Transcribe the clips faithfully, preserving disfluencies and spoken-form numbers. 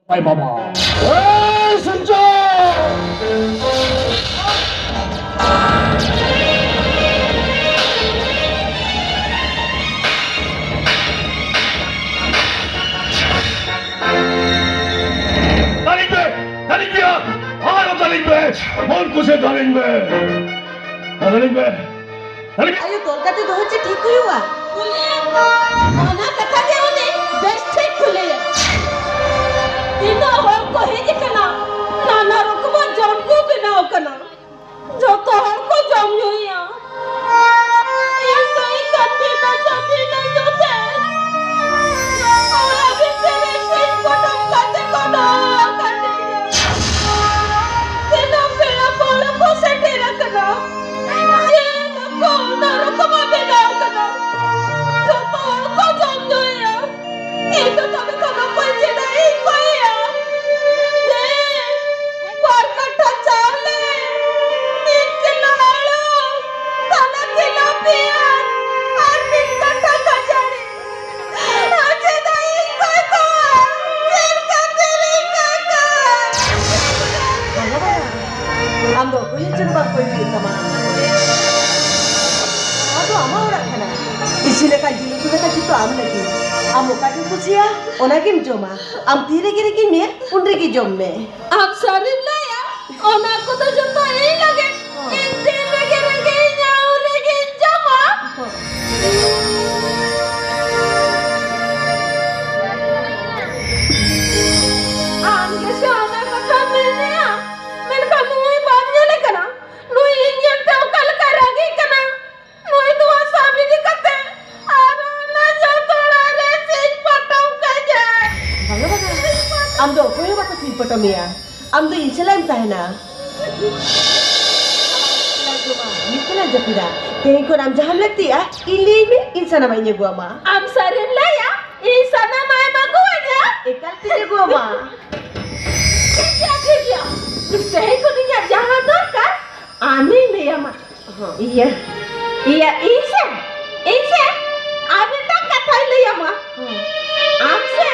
ᱵᱟᱭ ᱵᱟᱵᱟ᱾ ᱮᱭ ᱥᱤᱨᱡᱚᱱ! ᱫᱟᱞᱤᱧ ᱯᱮ! ᱫᱟᱞᱤᱧ ᱯᱮᱭᱟ! ᱟᱨᱦᱚᱸ ᱫᱟᱞᱤᱧ ᱯᱮ! ᱢᱚᱱ ᱠᱩᱥᱤ ᱫᱟᱞᱤᱧ ᱯᱮ! ᱫᱟᱞᱤᱧ ᱯᱮ! ᱫᱟᱞᱤᱧ ᱯᱮ! ᱟᱭᱳ ᱛᱚᱞ ᱠᱟᱛᱮ ᱫᱚᱦᱚ ᱪᱮᱫ ᱴᱷᱤᱠ ᱦᱩᱭᱩᱜᱼᱟ? ᱚᱱᱟ ᱠᱟᱛᱷᱟ ᱜᱮ ᱩᱱᱤ ᱵᱮᱥ ᱴᱷᱤᱠ ᱠᱩᱞᱤᱭᱮ᱾ ᱛᱤᱱᱟᱹᱜ ᱦᱚᱲ ᱠᱚ ᱦᱮᱡ ᱟᱠᱟᱱᱟ, ᱱᱟᱱᱟ ᱨᱚᱠᱚᱢᱟᱜ ᱡᱚᱢ ᱠᱚ ᱵᱮᱱᱟᱣ ᱟᱠᱟᱱᱟ᱾ ᱡᱚᱛᱚ ᱦᱚᱲ ᱠᱚ ᱡᱚᱢ ᱧᱩᱭᱟ᱾ ᱤᱧ ᱫᱚ ᱤᱧ ᱠᱟᱹᱴᱤᱡ ᱱᱟᱪᱟᱨ ᱛᱤᱱᱟᱹᱜ ᱡᱚᱛᱮ ᱚᱲᱟᱜ ᱵᱷᱤᱛᱤᱨ ᱨᱮ ᱥᱤᱧ ᱯᱚᱴᱚᱢ ᱠᱟᱛᱮ ᱠᱚ ᱫᱚᱦᱚ ᱟᱠᱟᱫᱤᱧᱟ᱾ ᱛᱤᱱᱟᱹᱜ ᱯᱮᱲᱟ ᱯᱟᱹᱲᱦᱟᱹ ᱠᱚ ᱥᱮᱴᱮᱨ ᱟᱠᱟᱱᱟ᱾ ᱡᱤᱞ ᱦᱟᱹᱠᱩ ᱱᱟᱱᱟ ᱨᱚᱠᱚᱢᱟᱜ ᱵᱮᱱᱟᱣ ᱟᱠᱟᱱᱟ᱾ ᱡᱚᱛᱚ ᱦᱚᱲ ᱠᱚ ᱡᱚᱢ ᱧᱩᱭᱟ᱾ ᱤᱧ ᱫᱚ ᱛᱚᱵᱮ ᱠᱷᱟᱱ ᱚᱠᱚᱭ ᱪᱮᱫᱟᱜ ᱤᱧ ᱠᱚᱭᱟ? ᱫᱮ, ᱵᱟᱨ ᱠᱟᱴᱷᱟ ᱪᱟᱣᱞᱮ, ᱢᱤᱫ ᱠᱤᱞᱳ ᱟᱹᱞᱩ, ᱛᱟᱞᱟ ᱠᱤᱞᱳ ᱯᱮᱸᱭᱟᱡᱽ ᱟᱨ ᱢᱤᱫ ᱠᱟᱴᱷᱟ ᱠᱷᱟᱹᱡᱟᱹᱲᱤ᱾ ᱟᱨ ᱪᱮᱫᱟᱜ ᱤᱧ ᱠᱚᱭ ᱠᱚᱣᱟ? ᱪᱮᱫ ᱠᱷᱟᱹᱛᱤᱨ ᱤᱧ ᱠᱚᱭ ᱠᱚᱣᱟ? ᱵᱟᱝᱟ, ᱵᱟᱝᱟ᱾ ᱟᱢ ᱫᱚ ᱚᱠᱚᱭ ᱦᱚᱸ ᱪᱮᱫ ᱦᱚᱸ ᱵᱟᱝ ᱠᱚᱭ ᱦᱩᱭᱩᱜ ᱛᱟᱢᱟ᱾ ᱱᱚᱣᱟ ᱫᱚ ᱟᱢᱟᱜ ᱚᱲᱟᱜ ᱠᱟᱱᱟ᱾ ᱤᱥᱤᱱ ᱟᱠᱟᱱ ᱡᱤᱞ ᱩᱛᱩ ᱫᱟᱠᱟ ᱡᱚᱛᱚ ᱟᱢ ᱞᱟᱹᱜᱤᱫ᱾ ᱟᱢ ᱚᱠᱟᱴᱟᱜ ᱮᱢ ᱠᱩᱥᱤᱭᱟᱜᱼᱟ, ᱚᱱᱟᱜᱮᱢ ᱡᱚᱢᱟ᱾ ᱟᱢ ᱛᱤ ᱨᱮᱜᱮ ᱨᱮᱸᱜᱮᱡ ᱢᱮᱭᱟ, ᱩᱱ ᱨᱮᱜᱮ ᱡᱚᱢ ᱢᱮ᱾ ᱟᱢ ᱥᱟᱹᱨᱤᱢ ᱞᱟᱹᱭᱟ, ᱚᱱᱟ ᱠᱚᱫᱚ ᱡᱚᱛᱚ ᱤᱧ ᱞᱟᱹᱜᱤᱫ᱾ ᱤᱧ ᱛᱤ ᱨᱮᱜᱮ ᱨᱮᱸᱜᱮᱡ ᱤᱧᱟ, ᱩᱱ ᱨᱮᱜᱮᱧ ᱡᱚᱢᱟ᱾ ᱟᱢ ᱜᱮᱥᱮ ᱚᱱᱟ ᱠᱟᱛᱷᱟᱢ ᱢᱮᱱᱮᱜᱼᱟ, ᱢᱮᱱᱠᱷᱟᱱ ᱱᱩᱭ ᱵᱟᱢ ᱧᱮᱞᱮ ᱠᱟᱱᱟ? ᱱᱩᱭ ᱤᱧ ᱧᱮᱞᱛᱮ ᱚᱠᱟ ᱞᱮᱠᱟᱭ ᱨᱟᱹᱜᱤᱜ ᱠᱟᱱᱟ? ᱱᱩᱭ ᱱᱚᱣᱟ ᱥᱟᱵ ᱤᱫᱤ ᱠᱟᱛᱮ ᱟᱨ ᱚᱱᱟ ᱡᱚᱛᱚ ᱚᱲᱟᱜ ᱨᱮ ᱥᱤᱧ ᱯᱚᱴᱚᱢ ᱠᱟᱭᱟ᱾ ᱵᱟᱝᱟ, ᱵᱟᱝᱟ᱾ ᱟᱢ ᱫᱚ ᱚᱠᱚᱭ ᱦᱚᱸ ᱵᱟᱠᱚ ᱥᱤᱧ ᱯᱚᱴᱚᱢ ᱢᱮᱭᱟ᱾ ᱟᱢ ᱫᱚ ᱤᱧ ᱥᱟᱞᱟᱜ ᱮᱢ ᱛᱟᱦᱮᱱᱟ᱾ ᱢᱤᱫ ᱛᱮᱞᱟᱝ ᱡᱟᱹᱯᱤᱫᱟ᱾ ᱛᱮᱦᱮᱧ ᱠᱷᱚᱱ ᱟᱢ ᱡᱟᱦᱟᱸᱢ ᱞᱟᱹᱠᱛᱤᱜᱼᱟ, ᱤᱧ ᱞᱟᱹᱭᱟᱹᱧ ᱢᱮ, ᱤᱧ ᱥᱟᱱᱟᱢᱟᱜ ᱤᱧ ᱟᱹᱜᱩᱣᱟᱢᱟ᱾ ᱟᱢ ᱥᱟᱹᱨᱤᱢ ᱞᱟᱹᱭᱟ? ᱤᱧ ᱥᱟᱱᱟᱢᱟᱜ ᱮᱢ ᱟᱹᱜᱩᱣᱟᱹᱧᱟ? ᱮᱠᱟᱞ ᱛᱮᱧ ᱟᱹᱜᱩᱣᱟᱢᱟ᱾ ᱴᱷᱤᱠ ᱜᱮᱭᱟ, ᱴᱷᱤᱠ ᱜᱮᱭᱟ᱾ ᱛᱮᱦᱮᱧ ᱠᱷᱚᱱ ᱤᱧᱟᱹᱜ ᱡᱟᱦᱟᱸ ᱫᱚᱨᱠᱟᱨ, ᱟᱢᱤᱧ ᱞᱟᱹᱭᱟᱢᱟ᱾ ᱦᱚᱸ᱾ ᱤᱭᱟᱹ, ᱤᱭᱟᱹ, ᱤᱧ ᱥᱮ, ᱤᱧ ᱥᱮ, ᱟᱨ ᱢᱤᱫᱴᱟᱝ ᱠᱟᱛᱷᱟᱧ ᱞᱟᱹᱭᱟᱢᱟ᱾ ᱦᱚᱸ᱾ ᱟᱢ ᱥᱮ,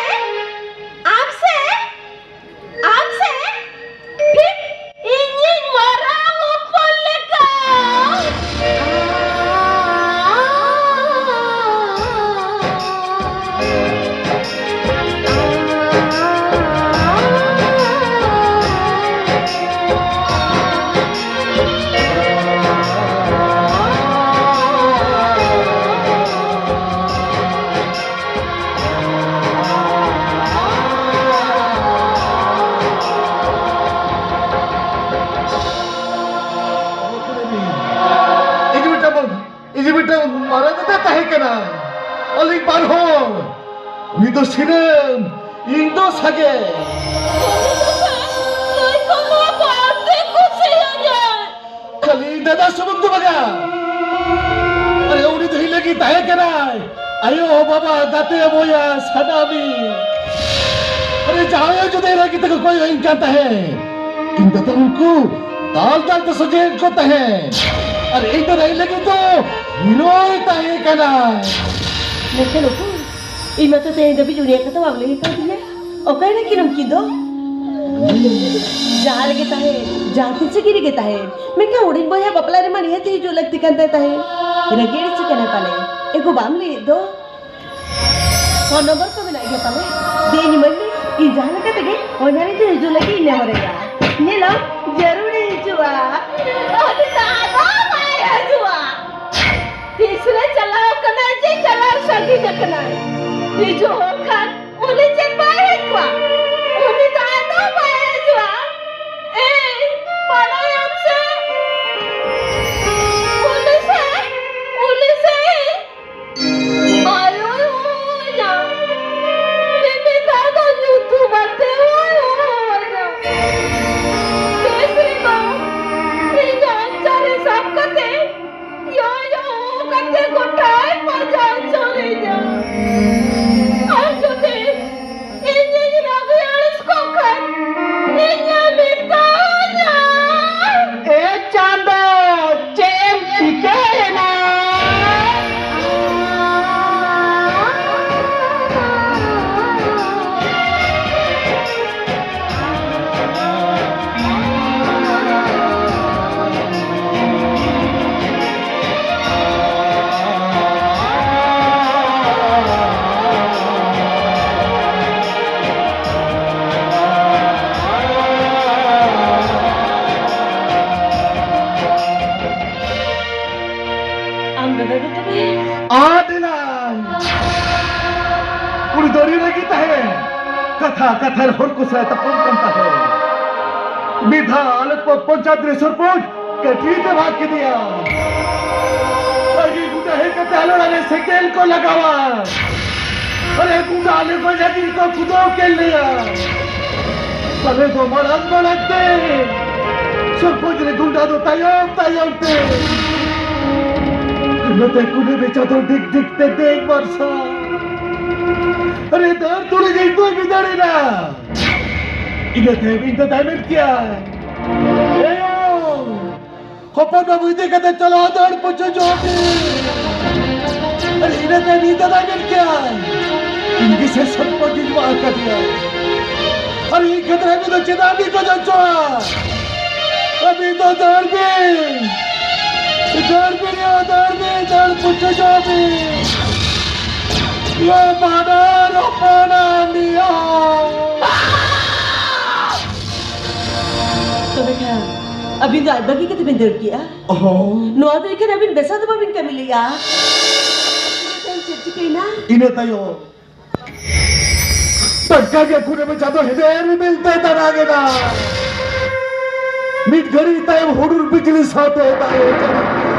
ᱟᱢ ᱥᱮ, ᱥᱤᱨᱟᱹᱢ, ᱤᱧ ᱫᱚ ᱥᱟᱜᱮ᱾ ᱱᱩᱭ ᱠᱚ ᱱᱚᱣᱟ ᱵᱟᱨ ᱫᱤᱱ ᱠᱚ ᱥᱮᱭᱟᱧᱟ᱾ ᱠᱷᱟᱹᱞᱤ ᱤᱧ ᱫᱟᱫᱟ ᱥᱩᱢᱩᱝ ᱫᱚ ᱵᱟᱝᱟ, ᱟᱨᱮ ᱩᱱᱤ ᱫᱚ ᱤᱧ ᱞᱟᱹᱜᱤᱫ ᱛᱟᱦᱮᱸ ᱠᱟᱱᱟᱭ᱾ ᱟᱭᱳ, ᱵᱟᱵᱟ, ᱜᱟᱛᱮ, ᱵᱚᱭᱦᱟ, ᱥᱟᱱᱟᱢᱤᱡ᱾ ᱟᱨᱮ ᱡᱟᱦᱟᱸᱭ ᱡᱩᱫᱤ ᱨᱟᱹᱜᱤ ᱛᱮᱠᱚ ᱠᱚᱭᱚᱜ ᱤᱧ ᱠᱟᱱ ᱛᱟᱦᱮᱸᱫ, ᱤᱧ ᱫᱟᱫᱟ ᱩᱱᱠᱩ ᱫᱟᱞ ᱫᱟᱞ ᱛᱮ ᱥᱚᱡᱷᱮᱭᱮᱫ ᱠᱚ ᱛᱟᱦᱮᱸᱫ᱾ ᱟᱨ ᱤᱧ ᱫᱟᱫᱟ ᱤᱧ ᱞᱟᱹᱜᱤᱫ ᱫᱚ ᱦᱤᱨᱳᱭ ᱛᱟᱦᱮᱸ ᱠᱟᱱᱟᱭ᱾ ᱢᱮᱱᱠᱷᱟᱱ ᱩᱠᱩᱨ, ᱤᱧ ᱢᱟᱛᱚ ᱛᱮᱦᱮᱧ ᱫᱷᱟᱹᱵᱤᱡ ᱩᱱᱤᱭᱟᱜ ᱠᱟᱛᱷᱟ ᱵᱟᱢ ᱞᱟᱹᱭ ᱟᱠᱟᱫᱤᱧᱟ᱾ ᱚᱠᱟᱭᱮᱱᱟ ᱠᱤᱱ ᱩᱱᱠᱤᱱ ᱫᱚ? ᱡᱟᱦᱟᱸ ᱨᱮᱜᱮ ᱛᱟᱦᱮᱸ, ᱡᱟᱦᱟᱸ ᱛᱤᱥ ᱨᱮᱜᱮ ᱛᱟᱦᱮᱸ, ᱢᱮᱱᱠᱷᱟᱱ ᱦᱩᱰᱤᱧ ᱵᱚᱭᱦᱟ ᱵᱟᱯᱞᱟ ᱨᱮᱢᱟ ᱱᱤᱦᱟᱹᱛ ᱦᱤᱡᱩᱜ ᱞᱟᱹᱠᱛᱤ ᱠᱟᱱ ᱛᱟᱭ ᱛᱟᱦᱮᱸ᱾ ᱨᱟᱹᱜᱤ ᱟᱹᱲᱤᱥ ᱠᱟᱱᱟᱭ ᱯᱟᱞᱮ᱾ ᱮ ᱜᱳ, ᱵᱟᱢ ᱞᱟᱹᱭᱮᱫ ᱫᱚ? ᱯᱷᱳᱱ ᱱᱚᱢᱵᱚᱨ ᱠᱚ ᱢᱮᱱᱟᱜ ᱜᱮᱭᱟ ᱯᱟᱞᱮ? ᱫᱮ, ᱤᱧ ᱮᱢᱟᱹᱧ ᱢᱮ, ᱤᱧ ᱡᱟᱦᱟᱸ ᱞᱮᱠᱟ ᱛᱮᱜᱮ ᱚᱧᱡᱟᱱᱤ ᱫᱚ ᱦᱤᱡᱩᱜ ᱞᱟᱹᱜᱤᱫ ᱤᱧ ᱱᱮᱦᱚᱨᱟᱭᱟ᱾ ᱧᱮᱞᱟᱢ, ᱡᱟᱹᱨᱩᱲᱮ ᱦᱤᱡᱩᱜᱼᱟ᱾ ᱩᱱᱤ ᱫᱚ ᱟᱫᱚ ᱵᱟᱭ ᱦᱤᱡᱩᱜᱼᱟ᱾ ᱛᱤᱥ ᱨᱮ ᱪᱟᱞᱟᱣ ᱠᱟᱱᱟᱭ ᱡᱮ ᱪᱟᱞᱟᱣ ᱥᱟᱺᱜᱤᱧ ᱟᱠᱟᱱᱟᱭ? ᱦᱤᱡᱩᱜ ᱦᱚᱲ ᱠᱷᱟᱱ ᱩᱱᱤ ᱪᱮᱫ ᱵᱟᱭ ᱦᱮᱡ ᱠᱚᱜᱼᱟ? ᱩᱱᱤ ᱫᱚ ᱟᱫᱚ ᱵᱟᱭ ᱦᱤᱡᱩᱜᱼᱟ᱾ ᱮᱭ, ᱯᱟᱲᱟᱭᱟᱢ ᱥᱮ? ᱩᱱᱤ ᱥᱮ, ᱩᱱᱤ ᱥᱮ, ᱟᱭᱳᱭ ᱦᱚᱦᱚᱣᱟᱹᱧᱟ᱾ ᱢᱤᱢᱤᱫ ᱫᱷᱟᱣ ᱫᱚ ᱧᱩᱛᱩᱢ ᱟᱛᱮ ᱦᱚᱸᱭ ᱦᱚᱦᱚᱣᱟᱹᱧᱟ᱾ ᱛᱤᱥ ᱨᱮᱫᱚ ᱤᱧ ᱟᱧᱪᱟᱨ ᱨᱮ ᱥᱟᱵ ᱠᱟᱛᱮ ᱭᱳ ᱭᱳ ᱠᱟᱛᱮ ᱜᱚᱴᱟᱭ ᱯᱟᱸᱡᱟ ᱦᱚᱪᱚ ᱞᱤᱧᱟ᱾ ᱟᱨ ᱡᱩᱫᱤ ᱤᱧᱤᱧ ᱨᱟᱹᱜᱤ ᱟᱹᱲᱤᱥ ᱠᱚᱜ ᱠᱷᱟᱱ ᱤᱧᱮ ᱢᱮᱛᱟᱧᱟ᱾ ᱮ ᱪᱟᱸᱫᱚ, ᱪᱮᱫ ᱮᱢ ᱪᱤᱠᱟᱹᱭᱮᱱᱟ? ᱟᱢ ᱫᱟᱫᱟ ᱫᱚ ᱛᱚᱵᱮ? ᱟᱫ ᱮᱱᱟᱭ᱾ ᱩᱱᱤ ᱫᱚ ᱟᱹᱰᱤ ᱨᱟᱹᱜᱤ ᱛᱟᱦᱮᱸ᱾ ᱠᱟᱛᱷᱟ ᱠᱟᱛᱷᱟ ᱨᱮ ᱦᱚᱲ ᱠᱚ ᱥᱟᱶ ᱛᱟᱯᱟᱢ ᱠᱟᱱ ᱛᱟᱦᱮᱸ᱾ ᱢᱤᱫ ᱫᱷᱟᱣ ᱟᱞᱮ ᱯᱚ-, ᱯᱚᱧᱪᱟᱭᱮᱛ ᱨᱮ ᱥᱚᱨᱯᱚᱧᱪ ᱠᱟᱹᱴᱤᱡ ᱛᱮ ᱵᱷᱟᱜ ᱠᱮᱫᱮᱭᱟ᱾ ᱨᱟᱹᱜᱤ ᱜᱩᱸᱰᱟᱹ ᱦᱮᱡ ᱠᱟᱛᱮ ᱟᱞᱮ ᱚᱲᱟᱜ ᱨᱮ ᱥᱮᱸᱜᱮᱞ ᱠᱚ ᱞᱟᱜᱟᱣᱟ᱾ ᱟᱞᱮ ᱜᱩᱸᱰᱟ ᱟᱞᱮ ᱠᱚ ᱡᱟᱹᱛᱤ ᱠᱚ ᱠᱷᱩᱫᱟᱹᱣ ᱠᱮᱫ ᱞᱮᱭᱟ᱾ ᱟᱞᱮ ᱫᱚ ᱢᱟᱲᱟᱝ ᱢᱟᱲᱟᱝ ᱛᱮ, ᱥᱚᱨᱯᱚᱧᱪ ᱨᱮ ᱜᱩᱸᱰᱟ ᱫᱚ ᱛᱟᱭᱚᱢ ᱛᱟᱭᱚᱢ ᱛᱮ᱾ ᱱᱚᱛᱮ ᱠᱩᱰᱟᱹᱢ ᱨᱮ ᱪᱟᱸᱫᱚ ᱰᱤᱜᱽ ᱰᱤᱜᱽ ᱛᱮ ᱰᱮᱝ ᱢᱟᱨᱥᱟᱞ᱾ ᱟᱨᱮ ᱫᱟᱹᱲ ᱛᱩᱞᱩᱡ ᱤᱧ ᱫᱚᱭ ᱵᱷᱤᱸᱫᱟᱹᱲ ᱮᱱᱟ᱾ ᱤᱱᱟᱹ ᱛᱟᱭᱚᱢ ᱤᱧ ᱫᱟᱫᱟᱭ ᱢᱮᱱ ᱠᱮᱭᱟ, ᱮᱭᱳ! ᱦᱚᱯᱚᱱ ᱵᱟᱹᱵᱩ ᱤᱫᱤ ᱠᱟᱛᱮ ᱪᱟᱞᱟᱣ ᱫᱟᱹᱲ ᱯᱩᱪᱩᱡᱚᱜ ᱢᱮ᱾ ᱟᱨ ᱤᱱᱟᱹ ᱛᱟᱭᱚᱢ ᱤᱧ ᱫᱟᱫᱟᱭ ᱢᱮᱱ ᱠᱮᱭᱟ, ᱤᱧ ᱜᱮ ᱥᱮ ᱥᱚᱨᱯᱚᱧᱪ ᱤᱧ ᱢᱟᱜ ᱟᱠᱟᱫᱮᱭᱟ᱾ ᱟᱨ ᱤᱧ ᱠᱷᱟᱹᱛᱤᱨ ᱟᱹᱵᱤᱱ ᱫᱚ ᱪᱮᱫᱟᱜ ᱵᱤᱱ ᱜᱚᱡ ᱦᱚᱪᱚᱣᱟ? ᱟᱹᱵᱤᱱ ᱫᱚ ᱫᱟᱹᱲ ᱵᱤᱱ, ᱫᱟᱹᱲ ᱵᱤᱱ ᱭᱟ, ᱫᱟᱹᱲ ᱵᱤᱱ, ᱫᱟᱹᱲ ᱯᱩᱪᱩᱡᱚᱜ ᱢᱮ᱾ ᱭᱟ ᱵᱟᱱᱟᱨ ᱦᱚᱯᱚᱱ ᱟᱹᱰᱤᱭᱟ᱾ ᱛᱚᱵᱮ ᱠᱷᱟᱱ ᱟᱹᱵᱤᱱ ᱫᱚ ᱟᱡ ᱵᱟᱹᱜᱤ ᱠᱟᱛᱮ ᱵᱤᱱ ᱫᱟᱹᱲ ᱠᱮᱜᱼᱟ? ᱦᱚᱸ᱾ ᱱᱚᱣᱟ ᱫᱚ ᱮᱠᱷᱟᱱ ᱟᱹᱵᱤᱱ ᱵᱮᱥᱟ ᱫᱚ ᱵᱟᱹᱵᱤᱱ ᱠᱟᱹᱢᱤ ᱞᱮᱜᱼᱟ᱾ ᱤᱱᱟᱹ ᱛᱟᱭᱚᱢ ᱪᱮᱫ ᱪᱤᱠᱟᱹᱭᱮᱱᱟ? ᱤᱱᱟᱹ ᱛᱟᱭᱚᱢ ᱴᱟᱴᱠᱟ ᱜᱮ ᱠᱩᱰᱟᱹᱢ ᱪᱟᱸᱫᱚ ᱦᱮᱸᱫᱮ ᱨᱤᱢᱤᱞ ᱛᱮ ᱫᱟᱱᱟᱝ ᱮᱱᱟ᱾ ᱢᱤᱫ ᱜᱷᱟᱹᱲᱤ ᱛᱟᱭᱚᱢ ᱦᱩᱰᱩᱨ ᱵᱤᱡᱽᱞᱤ ᱥᱟᱶᱛᱮ ᱫᱟᱜ ᱮ ᱡᱟᱹᱲᱤ ᱠᱮᱫᱟ᱾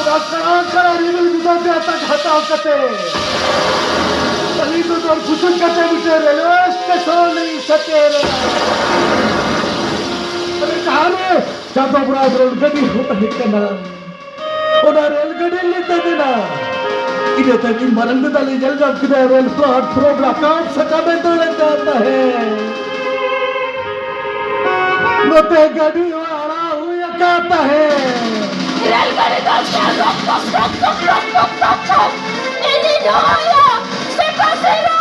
ᱚᱱᱟ ᱠᱟᱲᱟ ᱠᱟᱲᱟ ᱨᱤᱢᱤᱞ ᱧᱩᱛᱩᱢ ᱛᱮ ᱟᱛᱟᱝ ᱦᱟᱛᱟᱣ ᱠᱟᱛᱮ ᱟᱹᱞᱤᱧ ᱫᱚ ᱫᱚᱨ ᱠᱩᱥᱩᱱ ᱠᱟᱛᱮ ᱢᱤᱫᱴᱮᱱ ᱨᱮᱞᱣᱮ ᱥᱴᱮᱥᱚᱱ ᱞᱤᱧ ᱥᱮᱴᱮᱨ ᱮᱱᱟ᱾ ᱟᱨ ᱡᱟᱦᱟᱸ ᱨᱮ ᱪᱟᱸᱫᱚ ᱵᱚᱸᱜᱟ ᱨᱮᱞ ᱜᱟᱹᱰᱤ ᱦᱚᱸ ᱛᱟᱦᱮᱸ ᱠᱟᱱᱟ, ᱚᱱᱟ ᱨᱮᱞ ᱜᱟᱹᱰᱤ ᱞᱤᱧ ᱫᱮᱡ ᱮᱱᱟ᱾ ᱤᱱᱟᱹ ᱛᱟᱭᱚᱢ ᱤᱧ ᱢᱟᱨᱟᱝ ᱫᱟᱫᱟ ᱞᱤᱧ ᱧᱮᱞ ᱧᱟᱢ ᱠᱮᱫᱟ, ᱨᱮᱞ ᱯᱞᱟᱴᱯᱷᱚᱨᱢ ᱨᱟᱠᱟᱵ ᱥᱟᱠᱟᱢ ᱮ ᱫᱟᱹᱲ ᱮᱫ ᱠᱟᱱ ᱛᱟᱦᱮᱸᱫ᱾ ᱱᱚᱛᱮ ᱜᱟᱹᱰᱤ ᱦᱚᱸ ᱟᱲᱟᱜ ᱦᱩᱭ ᱟᱠᱟᱱ ᱛᱟᱦᱮᱸᱫ᱾ ᱨᱮᱞ ᱜᱟᱹᱰᱤ ᱫᱚ rock rock rock rock rock rock rock. ᱤᱧᱤᱧ ᱦᱚᱦᱚᱭᱟ, ᱥᱮᱛᱟ ᱥᱮᱨᱚᱢ!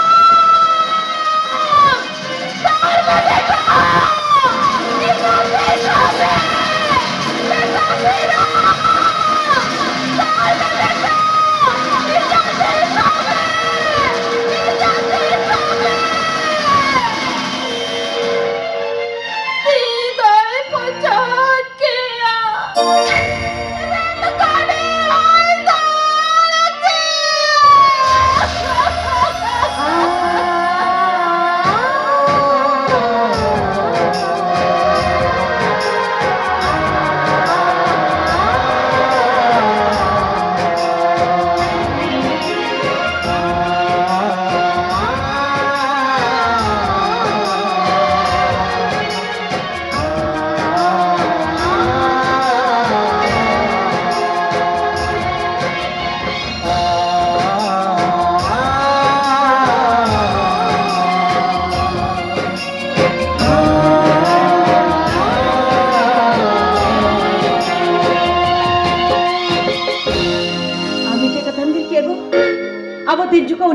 ᱛᱟᱲ ᱢᱮ ᱵᱮᱴᱟ! ᱤᱧ ᱫᱚ ᱥᱮᱛᱟ ᱥᱮ-, ᱥᱮᱛᱟ ᱥᱮᱨᱚᱢ! ᱛᱟᱲ ᱢᱮ ᱵᱮᱴᱟ! ᱤᱧ ᱫᱚ ᱥᱮᱛᱟ ᱥᱮ-, ᱤᱧ ᱫᱚ ᱥᱮᱛᱟ ᱥᱮ-, ᱛᱤ ᱫᱚᱭ ᱯᱚᱪᱚᱡ ᱠᱮᱭᱟ᱾ ᱨᱮᱞ ᱜᱟᱹᱰᱤ ᱦᱚᱸᱭ ᱫᱟᱹᱲ ᱠᱮᱭᱟ᱾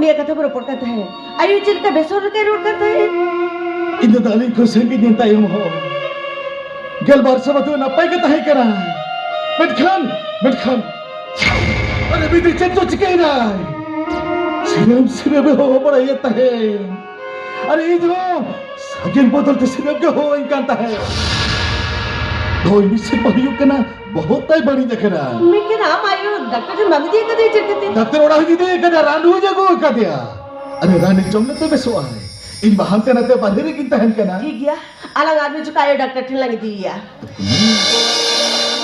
ᱩᱱᱤᱭᱟᱜ ᱠᱟᱛᱷᱟ ᱵᱚ ᱨᱚᱯᱚᱲ ᱠᱟᱱ ᱛᱟᱦᱮᱸᱫ᱾ ᱟᱭᱳ ᱪᱮᱫ ᱞᱮᱠᱟ ᱵᱮᱥᱚᱜ ᱞᱮᱠᱟᱭ ᱨᱚᱲ ᱠᱟᱱ ᱛᱟᱦᱮᱸᱫ᱾ ᱤᱧ ᱫᱚ ᱟᱹᱞᱤᱧ ᱠᱷᱚᱱ ᱥᱟᱺᱜᱤᱧ ᱮᱱ ᱛᱟᱭᱚᱢ ᱦᱚᱸ ᱜᱮᱞᱵᱟᱨ ᱥᱮᱨᱢᱟ ᱫᱚ ᱱᱟᱯᱟᱭ ᱜᱮ ᱛᱟᱦᱮᱸ ᱠᱟᱱᱟ᱾ ᱢᱮᱱᱠᱷᱟᱱ, ᱢᱮᱱᱠᱷᱟᱱ, ᱟᱨᱮ ᱵᱤᱴᱤ ᱪᱮᱫ ᱪᱚ ᱪᱤᱠᱟᱹᱭᱮᱱᱟᱭ? ᱥᱤᱨᱟᱹᱢ ᱥᱤᱨᱟᱹᱢᱮ ᱦᱚᱦᱚ ᱵᱟᱲᱟᱭᱮᱫ ᱛᱟᱦᱮᱸᱫ᱾ ᱟᱨ ᱤᱧ ᱦᱚᱸ ᱥᱟᱜᱮᱱ ᱵᱚᱫᱚᱞ ᱛᱮ ᱥᱤᱨᱟᱹᱢ ᱜᱮ ᱦᱚᱦᱚᱣᱟᱹᱧ ᱠᱟᱱ ᱛᱟᱦᱮᱸᱫ᱾ ᱱᱚᱜᱼᱚᱭ ᱢᱤᱫ ᱥᱮᱨᱢᱟ ᱦᱩᱭᱩᱜ ᱠᱟᱱᱟ, ᱵᱚᱦᱚᱜ ᱛᱟᱭ ᱵᱟᱹᱲᱤᱡ ᱟᱠᱟᱱᱟ᱾ ᱢᱮᱱᱠᱷᱟᱱ ᱟᱢ ᱟᱭᱳ ᱰᱟᱠᱛᱟᱨ ᱴᱷᱮᱱ ᱵᱟᱢ ᱤᱫᱤ ᱟᱠᱟᱫᱮᱭᱟ ᱪᱮᱫ ᱠᱷᱟᱹᱛᱤᱨ? ᱰᱟᱠᱛᱟᱨ ᱚᱲᱟᱜ ᱦᱚᱸᱧ ᱤᱫᱤ ᱟᱠᱟᱫᱮᱭᱟ, ᱨᱟᱱ ᱦᱚᱸᱧ ᱟᱹᱜᱩ ᱟᱠᱟᱫᱮᱭᱟ᱾ ᱟᱨᱮ ᱨᱟᱱ ᱡᱚᱢ ᱞᱮᱛᱮ ᱵᱮᱥᱚᱜ ᱟᱭ᱾ ᱤᱧ ᱢᱟ ᱦᱟᱱᱛᱮ ᱱᱟᱛᱮ ᱵᱟᱦᱨᱮ ᱨᱮᱜᱤᱧ ᱛᱟᱦᱮᱱ ᱠᱟᱱᱟ᱾ ᱴᱷᱤᱠ ᱜᱮᱭᱟ, ᱟᱞᱟᱝ ᱟᱨ ᱢᱤᱫ ᱡᱚᱠᱷᱟ ᱟᱭᱳ ᱰᱟᱠᱛᱟᱨ ᱴᱷᱮᱱ ᱞᱟᱝ ᱤᱫᱤᱭᱮᱭᱟ᱾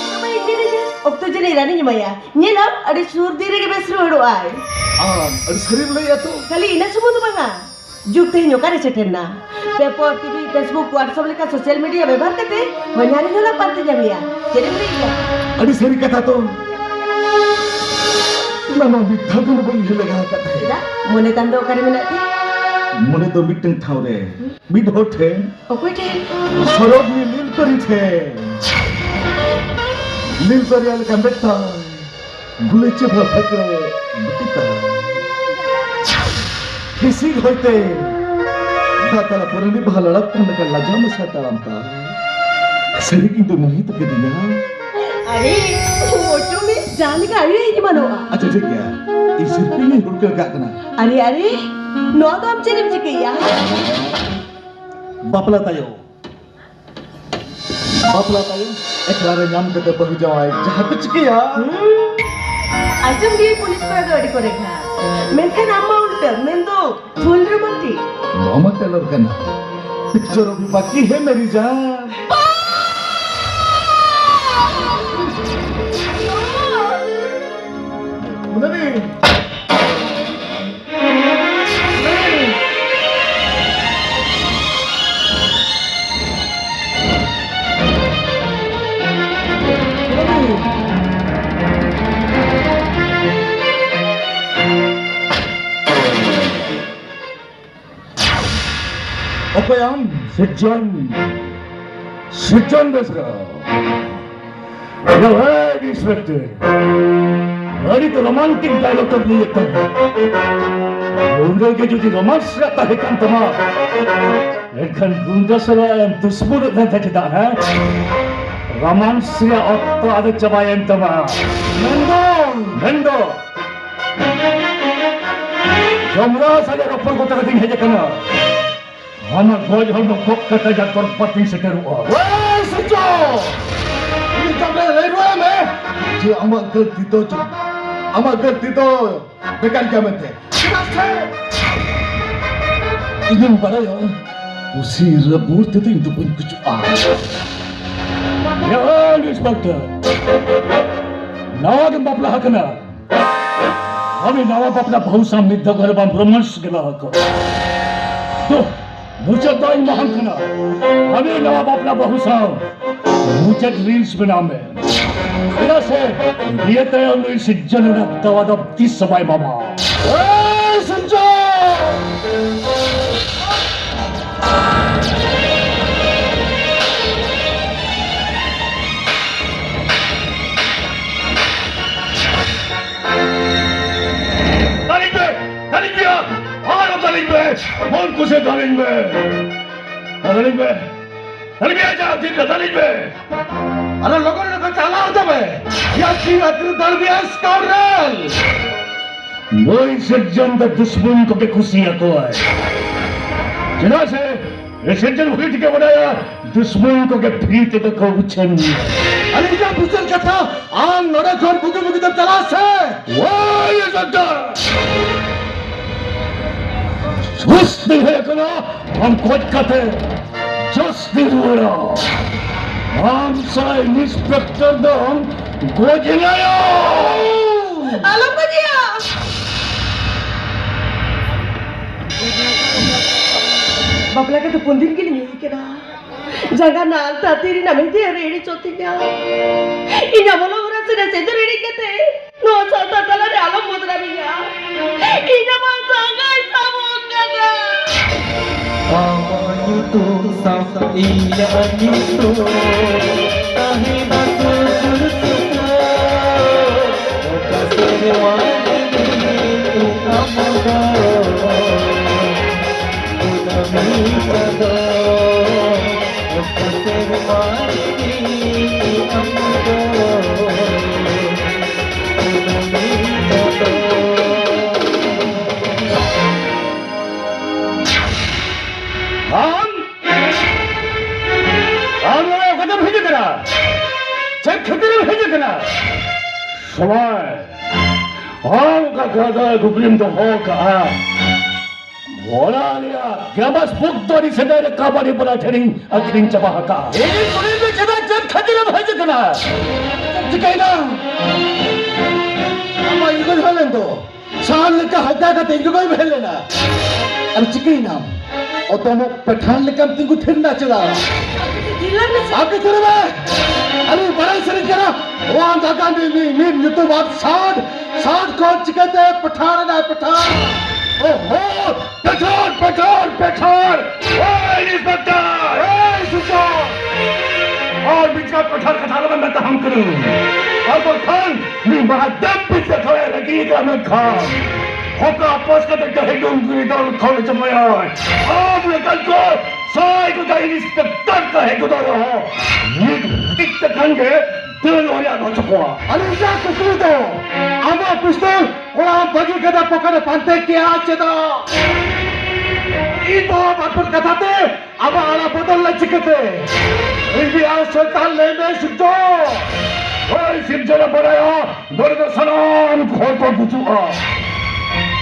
ᱵᱟᱵᱟ, ᱤᱧ ᱜᱮ ᱞᱟᱹᱭᱟ, ᱚᱠᱛᱚ ᱡᱟᱹᱱᱤᱡ ᱨᱟᱱᱤᱧ ᱮᱢᱟᱭᱟ᱾ ᱧᱮᱞᱟᱢ, ᱟᱹᱰᱤ ᱥᱩᱨ ᱫᱤᱱ ᱨᱮᱜᱮ ᱵᱮᱥ ᱨᱩᱣᱟᱹᱲᱚᱜ ᱟᱭ᱾ ᱟᱢ ᱟᱹᱰᱤ ᱥᱟᱹᱨᱤᱢ ᱞᱟᱹᱭᱮᱫᱼᱟ ᱛᱚ᱾ ᱠᱷᱟᱹᱞᱤ ᱤᱱᱟᱹ ᱥᱩᱢᱩᱝ ᱫᱚ ᱵᱟᱝᱟ, ᱡᱩᱜᱽ ᱛᱮᱦᱮᱧ ᱚᱠᱟᱨᱮ ᱥᱮᱴᱮᱨ ᱮᱱᱟ? ᱯᱮᱯᱚᱨ, ᱴᱤᱵᱷᱤ, ᱯᱷᱮᱥᱵᱩᱠ, WhatsApp ᱞᱮᱠᱟ ᱥᱳᱥᱟᱞ ᱢᱤᱰᱤᱭᱟ ᱵᱮᱵᱚᱦᱟᱨ ᱠᱟᱛᱮ ᱦᱚᱧᱦᱟᱨᱤᱧ ᱦᱚᱸᱞᱟᱝ ᱯᱟᱱᱛᱮ ᱧᱟᱢᱮᱭᱟ᱾ ᱪᱮᱫ ᱮᱢ ᱞᱟᱹᱭᱮᱫᱼᱟ? ᱟᱹᱰᱤ ᱥᱟᱹᱨᱤ ᱠᱟᱛᱷᱟ ᱛᱚ᱾ ᱚᱱᱟ ᱢᱟ ᱢᱤᱫ ᱫᱷᱟᱣ ᱜᱟᱱ ᱵᱟᱹᱧ ᱩᱭᱦᱟᱹᱨ ᱞᱮᱜᱟ ᱟᱠᱟᱫ ᱛᱟᱦᱮᱸᱫ᱾ ᱪᱮᱫᱟᱜ? ᱢᱚᱱᱮ ᱛᱟᱢ ᱫᱚ ᱚᱠᱟᱨᱮ ᱢᱮᱱᱟᱜ ᱛᱟᱭᱟ? ᱢᱚᱱᱮ ᱫᱚ ᱢᱤᱫᱴᱟᱝ ᱴᱷᱟᱶ ᱨᱮ, ᱢᱤᱫ ᱦᱚᱲ ᱴᱷᱮᱱ᱾ ᱚᱠᱚᱭ ᱴᱷᱮᱱ? ᱥᱚᱨᱚᱜᱽᱱᱤ ᱞᱤᱞᱯᱟᱹᱨᱤ ᱴᱷᱮᱱ᱾ ᱞᱤᱞᱯᱟᱹᱨᱤᱭᱟᱜ ᱞᱮᱠᱟ ᱢᱮᱫ ᱛᱟᱭ, ᱜᱩᱞᱟᱹᱪᱤ ᱵᱷᱟ ᱯᱷᱮᱠᱲᱮ ᱵᱤᱴᱤ ᱛᱟᱭ᱾ ᱦᱤᱥᱤᱫ ᱦᱚᱭᱛᱮ ᱫᱟᱜ ᱛᱟᱞᱟ ᱯᱚᱨᱮ ᱨᱤᱱᱤᱡ ᱵᱟᱦᱟ ᱞᱟᱲᱟᱣ ᱠᱟᱱ ᱞᱮᱠᱟ ᱞᱟᱡᱟᱣ ᱢᱮᱥᱟ ᱛᱟᱲᱟᱢ ᱛᱟᱭ᱾ ᱥᱟᱹᱨᱤ ᱜᱮ ᱤᱧ ᱫᱚ ᱢᱳᱦᱤᱛ ᱠᱤᱫᱤᱧᱟ᱾ ᱟᱨᱮ, ᱚᱪᱚᱜ ᱢᱮ, ᱡᱟᱦᱟᱸ ᱞᱮᱠᱟ ᱟᱭᱳᱭ ᱦᱮᱡ ᱮᱢᱟᱱᱚᱜᱼᱟ᱾ ᱟᱪᱪᱷᱟ, ᱴᱷᱤᱠ ᱜᱮᱭᱟ᱾ ᱤᱧ ᱥᱤᱞᱯᱤᱧ ᱤᱧ ᱦᱩᱲᱠᱟᱹ ᱠᱟᱜ ᱠᱟᱱᱟ᱾ ᱟᱨᱮ, ᱟᱨᱮ, ᱱᱚᱣᱟ ᱫᱚ ᱟᱢ ᱪᱮᱫ ᱮᱢ ᱪᱤᱠᱟᱹᱭᱮᱜᱼᱟ? ᱵᱟᱯᱞᱟ ᱛᱟᱭᱚᱢ, ᱵᱟᱯᱞᱟ ᱛᱟᱭᱚᱢ ᱮᱠᱞᱟ ᱨᱮ ᱧᱟᱢ ᱠᱟᱛᱮ ᱵᱟᱹᱦᱩ ᱡᱟᱶᱟᱭ ᱡᱟᱦᱟᱸ ᱠᱚ ᱪᱤᱠᱟᱹᱭᱟ᱾ ᱦᱩᱸ᱾ ᱟᱸᱡᱚᱢ ᱜᱮ ᱯᱩᱞᱤᱥ ᱠᱚᱲᱟ ᱫᱚ ᱟᱹᱰᱤ ᱠᱚ ᱨᱮᱸᱜᱟ᱾ ᱢᱮᱱᱠᱷᱟᱱ ᱟᱢ ᱢᱟ ᱩᱞᱴᱟᱹ, ᱢᱮᱱᱫᱚ full romantic. ᱱᱚᱣᱟ ᱢᱟ ᱴᱮᱞᱚᱨ ᱠᱟᱱᱟ᱾ ᱯᱤᱠᱪᱚᱨ ᱟᱵᱷᱤ ᱵᱟᱠᱤ ᱦᱮ ᱢᱮᱨᱤ ᱡᱟᱱ᱾ ᱢᱩᱱᱟᱞᱤ! ᱚᱠᱚᱭ ᱟᱢ? ᱥᱤᱨᱡᱚᱱ, ᱥᱤᱨᱡᱚᱱ ᱵᱮᱥᱨᱟ᱾ You're right, Inspector. ᱟᱹᱰᱤ ᱛᱚ romantic dialogue ᱛᱟᱢ ᱞᱟᱹᱭᱮᱫ ᱛᱟᱦᱮᱸ᱾ ᱜᱩᱱᱰᱟᱹ ᱜᱮ ᱡᱩᱫᱤ ᱨᱳᱢᱟᱱᱥ ᱨᱮᱭᱟᱜ ᱛᱟᱦᱮᱸ ᱠᱟᱱ ᱛᱟᱢᱟ, ᱮᱱᱠᱷᱟᱱ ᱜᱩᱱᱰᱟᱹ ᱥᱟᱞᱟᱜ ᱮᱢ ᱫᱩᱥᱢᱚᱱᱚᱜ ᱠᱟᱱ ᱛᱟᱦᱮᱸ ᱪᱮᱫᱟᱜ, ᱦᱮᱸ? ᱨᱳᱢᱟᱱᱥ ᱨᱮᱭᱟᱜ ᱚᱠᱛᱚ ᱟᱫᱚ ᱪᱟᱵᱟᱭᱮᱱ ᱛᱟᱢᱟ᱾ ᱢᱮᱱᱫᱚ, ᱢᱮᱱᱫᱚ, ᱡᱚᱢᱨᱟ ᱥᱟᱞᱟᱜ ᱨᱚᱯᱚᱲ ᱜᱚᱴᱟ ᱠᱟᱛᱮᱧ ᱦᱮᱡ ᱟᱠᱟᱱᱟ᱾ ᱟᱢᱟᱜ ᱜᱚᱡ ᱦᱚᱲᱢᱚ ᱜᱚᱜ ᱠᱟᱛᱮ ᱡᱟ ᱫᱚᱨᱵᱟᱨ ᱛᱤᱧ ᱥᱮᱴᱮᱨᱚᱜᱼᱟ᱾ ᱳᱭ ᱥᱩᱨᱡᱚ! ᱩᱱᱤ ᱡᱟᱢᱨᱟ ᱞᱟᱹᱭ ᱨᱩᱣᱟᱹᱲ ᱢᱮ ᱡᱮ ᱟᱢᱟᱜ ᱜᱟᱹᱞᱛᱤ ᱫᱚ ᱪᱮᱫ? ᱟᱢᱟᱜ ᱜᱟᱹᱞᱛᱤ ᱫᱚ ᱵᱮᱠᱟᱨ ᱜᱮᱭᱟ ᱢᱮᱱᱛᱮ᱾ ᱪᱮᱫᱟᱜ ᱥᱮ ᱤᱧᱤᱧ ᱵᱟᱲᱟᱭᱟ, ᱠᱩᱥᱤ ᱨᱟᱹᱯᱩᱫ ᱛᱮᱫᱚ ᱤᱧ ᱫᱚ ᱵᱟᱹᱧ ᱜᱩᱡᱩᱜᱼᱟ᱾ ᱧᱮᱞ, ᱤᱱᱥᱯᱮᱠᱴᱚᱨ, ᱱᱟᱣᱟ ᱜᱮᱢ ᱵᱟᱯᱞᱟ ᱟᱠᱟᱱᱟ᱾ ᱟᱢ ᱱᱟᱣᱟ ᱵᱟᱯᱞᱟ ᱵᱟᱹᱦᱩ ᱥᱟᱶ ᱢᱤᱫ ᱫᱷᱟᱣ ᱜᱟᱱ ᱵᱟᱢ ᱨᱳᱢᱟᱱᱥ ᱜᱮᱞᱟ ᱟᱠᱚ᱾ ᱛᱚ, ᱢᱩᱪᱟᱹᱫ ᱫᱚ ᱤᱧ ᱢᱟᱦᱟᱢ ᱠᱟᱱᱟ᱾ ᱟᱢ ᱱᱟᱣᱟ ᱵᱟᱯᱞᱟ ᱵᱟᱹᱦᱩ ᱥᱟᱶ ᱢᱩᱪᱟᱹᱫ ᱨᱤᱞᱥ ᱵᱮᱱᱟᱣ ᱢᱮ᱾ ᱪᱮᱫᱟᱜ ᱥᱮ ᱱᱤᱭᱟᱹ ᱛᱟᱭᱚᱢ ᱱᱩᱭ ᱥᱤᱨᱡᱚᱱ ᱨᱮᱱᱟᱜ ᱫᱟᱣᱟ ᱫᱚ ᱛᱤᱥ ᱦᱚᱸ ᱵᱟᱭ ᱮᱢᱟᱢᱟ᱾ ᱮᱭ ᱥᱤᱨᱡᱚᱱ! ᱫᱟᱞᱤᱧ ᱢᱮ! ᱫᱟᱞᱤᱧ ᱢᱮᱭᱟ! ᱟᱨ ᱫᱟᱞᱤᱧ ᱢᱮ! ᱢᱚᱱ ᱠᱩᱥᱤ ᱫᱟᱞᱤᱧ ᱢᱮ! ᱫᱟᱞᱤᱧ ᱢᱮ! ᱫᱟᱞᱤᱧ ᱢᱮᱭᱟ, ᱡᱟᱦᱟᱸ ᱛᱤᱱ ᱨᱮ ᱫᱟᱞᱤᱧ ᱢᱮ! ᱟᱨ ᱞᱚᱜᱚᱱ ᱞᱚᱜᱚᱱ ᱪᱟᱞᱟᱣ ᱛᱟᱵᱮ! ᱭᱟ ᱥᱤ ᱟᱛᱨᱤ ᱫᱟᱞ ᱢᱮᱭᱟ, ᱥᱠᱟᱣᱰᱨᱮᱞ! ᱱᱩᱭ ᱥᱤᱨᱡᱚᱱ ᱫᱚ ᱫᱩᱥᱢᱚᱱ ᱠᱚᱜᱮ ᱠᱩᱥᱤᱭᱟᱠᱚᱣᱟᱭ᱾ ᱪᱮᱫᱟᱜ ᱥᱮ ᱥᱤᱨᱡᱚᱱ ᱵᱷᱟᱹᱜᱤ ᱴᱷᱤᱠᱮ ᱵᱟᱰᱟᱭᱟ, ᱫᱩᱥᱢᱚᱱ ᱠᱚᱜᱮ ᱯᱷᱨᱤ ᱛᱮᱫᱚ ᱠᱚ ᱩᱪᱷᱟᱹᱱ ᱜᱮᱭᱟ᱾ ᱟᱹᱞᱤᱧᱟᱜ ᱵᱩᱡᱷᱟᱹᱣ ᱠᱟᱛᱷᱟ, ᱟᱢ ᱱᱚᱰᱮ ᱠᱷᱚᱱ ᱵᱩᱜᱤ ᱵᱩᱜᱤ ᱛᱮᱢ ᱪᱟᱞᱟᱜᱼᱟ ᱥᱮ? ᱳᱭ ᱥᱚᱨᱫᱟᱨ! ᱥᱩᱥᱛᱤ ᱦᱮᱡ ᱟᱠᱟᱱᱟ, ᱟᱢ ᱜᱚᱡ ᱠᱟᱛᱮ ᱡᱟᱹᱥᱛᱤ ᱨᱩᱣᱟᱹᱲᱟ᱾ ᱟᱢ ᱥᱟᱶ ᱤᱱᱥᱯᱮᱠᱴᱚᱨ ᱫᱚ ᱜᱚᱡ ᱮᱱᱟᱭᱟ! ᱟᱞᱚᱢ ᱜᱚᱡᱮᱭᱟ! ᱵᱟᱯᱞᱟ ᱠᱟᱛᱮ ᱯᱩᱱ ᱫᱤᱱ ᱜᱮᱞᱤᱧ ᱦᱩᱭ ᱠᱟᱱᱟ᱾ ᱡᱟᱸᱜᱟ ᱱᱟᱞ ᱛᱟᱹᱛᱤ ᱨᱮᱱᱟᱜ ᱢᱮᱫ ᱨᱮ ᱮᱲᱮ ᱪᱚ ᱛᱤᱧᱟ᱾ ᱤᱧᱟᱜ ᱵᱚᱞᱚ ᱦᱚᱨᱟ ᱥᱮᱫ ᱥᱮᱸᱫᱮᱨ ᱮᱲᱮ ᱠᱟᱛᱮ ᱱᱚᱣᱟ ᱥᱟᱶᱛᱟ ᱛᱟᱞᱟᱨᱮ ᱟᱞᱚᱢ ᱵᱚᱫᱱᱟᱢᱤᱧᱟ᱾ ᱤᱧ ᱟᱢᱟᱜ ᱡᱟᱸᱜᱟᱧ ᱥᱟᱵᱚᱜ ᱠᱟᱱᱟ᱾ ᱟᱢᱟᱜ ᱧᱩᱛᱩᱢ ᱥᱟᱶ ᱤᱧᱟᱜ ᱧᱩᱛᱩᱢ ᱛᱟᱦᱮᱱᱟ ᱥᱩᱨ ᱥᱩᱯᱩᱨ᱾ ᱚᱠᱟ ᱥᱮᱨᱢᱟ ᱟᱢ ᱫᱚ ᱟᱢ? ᱟᱢ ᱱᱚᱰᱮ ᱚᱠᱟᱛᱮᱢ ᱦᱮᱡ ᱟᱠᱟᱱᱟ? ᱪᱮᱫ ᱠᱷᱟᱹᱛᱤᱨᱮᱢ ᱦᱮᱡ ᱟᱠᱟᱱᱟ? ᱥᱚᱢᱚᱭ, ᱟᱢ ᱚᱠᱟ ᱠᱟᱛᱷᱟ ᱠᱩᱠᱞᱤᱢ ᱫᱚᱦᱚ ᱠᱟᱜᱼᱟ? ᱚᱲᱟᱜ ᱨᱮᱭᱟᱜ ᱜᱮᱵᱟᱥ ᱵᱩᱠ ᱫᱚ ᱟᱹᱰᱤ ᱥᱮᱫᱟᱭ ᱨᱮ ᱠᱟᱵᱟᱰᱤ ᱵᱚᱞᱟ ᱴᱷᱮᱱᱤᱧ ᱟᱹᱠᱷᱨᱤᱧ ᱪᱟᱵᱟ ᱟᱠᱟᱫᱼᱟ᱾ ᱤᱧᱤᱧ ᱠᱩᱞᱤ ᱢᱮ ᱠᱟᱱᱟ, ᱪᱮᱫ ᱠᱷᱟᱹᱛᱤᱨᱮᱢ ᱦᱮᱡ ᱟᱠᱟᱱᱟ? ᱪᱮᱫ ᱪᱤᱠᱟᱹᱭᱮᱱᱟ? ᱟᱢᱟᱜ ᱤᱧ ᱜᱚᱡ ᱦᱚᱲ ᱮᱱ ᱫᱚ ᱥᱟᱱ ᱞᱮᱠᱟ ᱦᱟᱡᱟ ᱠᱟᱛᱮ ᱤᱧ ᱜᱚᱡ ᱦᱮᱡ ᱞᱮᱱᱟ᱾ ᱟᱨ ᱪᱤᱠᱟᱹᱭᱮᱱᱟᱢ? ᱚᱛᱚᱢᱚᱜ ᱯᱮᱴᱷᱟᱲ ᱞᱮᱠᱟᱢ ᱛᱤᱸᱜᱩ ᱛᱷᱤᱨ ᱮᱱᱟ ᱪᱮᱫᱟᱜ? ᱟᱢ ᱜᱮ ᱛᱷᱤᱨ ᱢᱮ᱾ ᱟᱨᱮ ᱵᱟᱲᱟᱭ ᱥᱟᱹᱨᱤ ᱠᱟᱱᱟ, ᱱᱚᱣᱟ ᱫᱟᱜᱟ ᱢᱤᱫ, ᱢᱤᱫ, ᱢᱤᱫ ᱧᱩᱛᱩᱢᱟᱱ ᱥᱟᱱ, ᱥᱟᱱ ᱠᱷᱚᱱ ᱪᱤᱠᱟᱹᱛᱮ ᱯᱮᱴᱷᱟᱲ ᱮᱱᱟᱭ ᱯᱮᱴᱷᱟᱲ? ᱳᱦᱳ! ᱯᱮᱴᱷᱟᱲ, ᱯᱮᱴᱷᱟᱲ, ᱯᱮᱴᱷᱟᱲ! ᱳᱭ ᱤᱱᱥᱯᱮᱠᱴᱚᱨ! ᱳᱭ ᱥᱩᱪᱚᱠ! ᱟᱨ ᱢᱤᱫᱴᱟᱝ ᱯᱮᱴᱷᱟᱲ ᱠᱟᱛᱷᱟ ᱟᱞᱚᱵᱮᱱ ᱢᱮᱛᱟᱦᱟᱢ ᱠᱟᱱᱟ᱾ ᱟᱨ ᱵᱟᱝᱠᱷᱟᱱ ᱢᱤᱫ ᱢᱟᱦᱟ ᱫᱮᱵ ᱵᱤᱫᱽᱫᱟᱹ ᱠᱷᱚᱱᱮ ᱨᱟᱹᱜᱤ ᱠᱟᱱᱟ ᱢᱮᱱᱠᱷᱟᱱ ᱦᱚᱠᱟ ᱟᱯᱚᱥ ᱠᱟᱛᱮ ᱰᱟᱹᱦᱤ ᱰᱩᱝᱜᱩᱨᱤ ᱫᱚᱞ ᱠᱷᱚᱱ ᱪᱟᱵᱟᱭᱟᱭ᱾ ᱟᱢ ᱞᱮᱠᱟᱱ ᱠᱚ ᱥᱟᱭ ᱠᱚ ᱤᱱᱥᱯᱮᱠᱴᱚᱨ ᱠᱚ ᱦᱮᱡ ᱜᱚᱫᱚᱜ ᱨᱮᱦᱚᱸ ᱢᱤᱫ ᱦᱩᱴᱤᱡ ᱛᱮ ᱠᱷᱟᱱ ᱜᱮ ᱫᱟᱹᱲ ᱦᱚᱭᱟ ᱦᱚᱪᱚ ᱠᱚᱣᱟ᱾ ᱟᱨ ᱤᱧᱟᱹᱜ ᱠᱩᱠᱞᱤ ᱫᱚ ᱟᱢᱟᱜ ᱯᱤᱥᱛᱚᱞ ᱚᱲᱟᱜ ᱵᱟᱹᱜᱤ ᱠᱟᱛᱮ ᱯᱚᱠᱮᱴ ᱨᱮ ᱯᱟᱱᱛᱮ ᱠᱮᱜᱼᱟ ᱪᱮᱫᱟᱜ? ᱤᱧ ᱵᱟᱵᱟ ᱵᱟᱨᱯᱮ ᱠᱟᱛᱷᱟ ᱛᱮ ᱟᱢᱟᱜ ᱟᱲᱟᱜ ᱵᱚᱫᱚᱞ ᱞᱮ ᱪᱤᱠᱟᱹᱛᱮ? ᱤᱧ ᱟᱨ ᱥᱚᱨᱠᱟᱨ ᱞᱟᱹᱭ ᱢᱮ ᱥᱤᱨᱡᱚᱱ᱾ ᱦᱳᱭ ᱥᱤᱨᱡᱚᱱᱮ ᱵᱟᱲᱟᱭᱟ, ᱱᱚᱰᱮ ᱫᱚ ᱥᱟᱱᱟᱢ ᱦᱚᱲ ᱠᱚ ᱜᱩᱡᱩᱜᱼᱟ᱾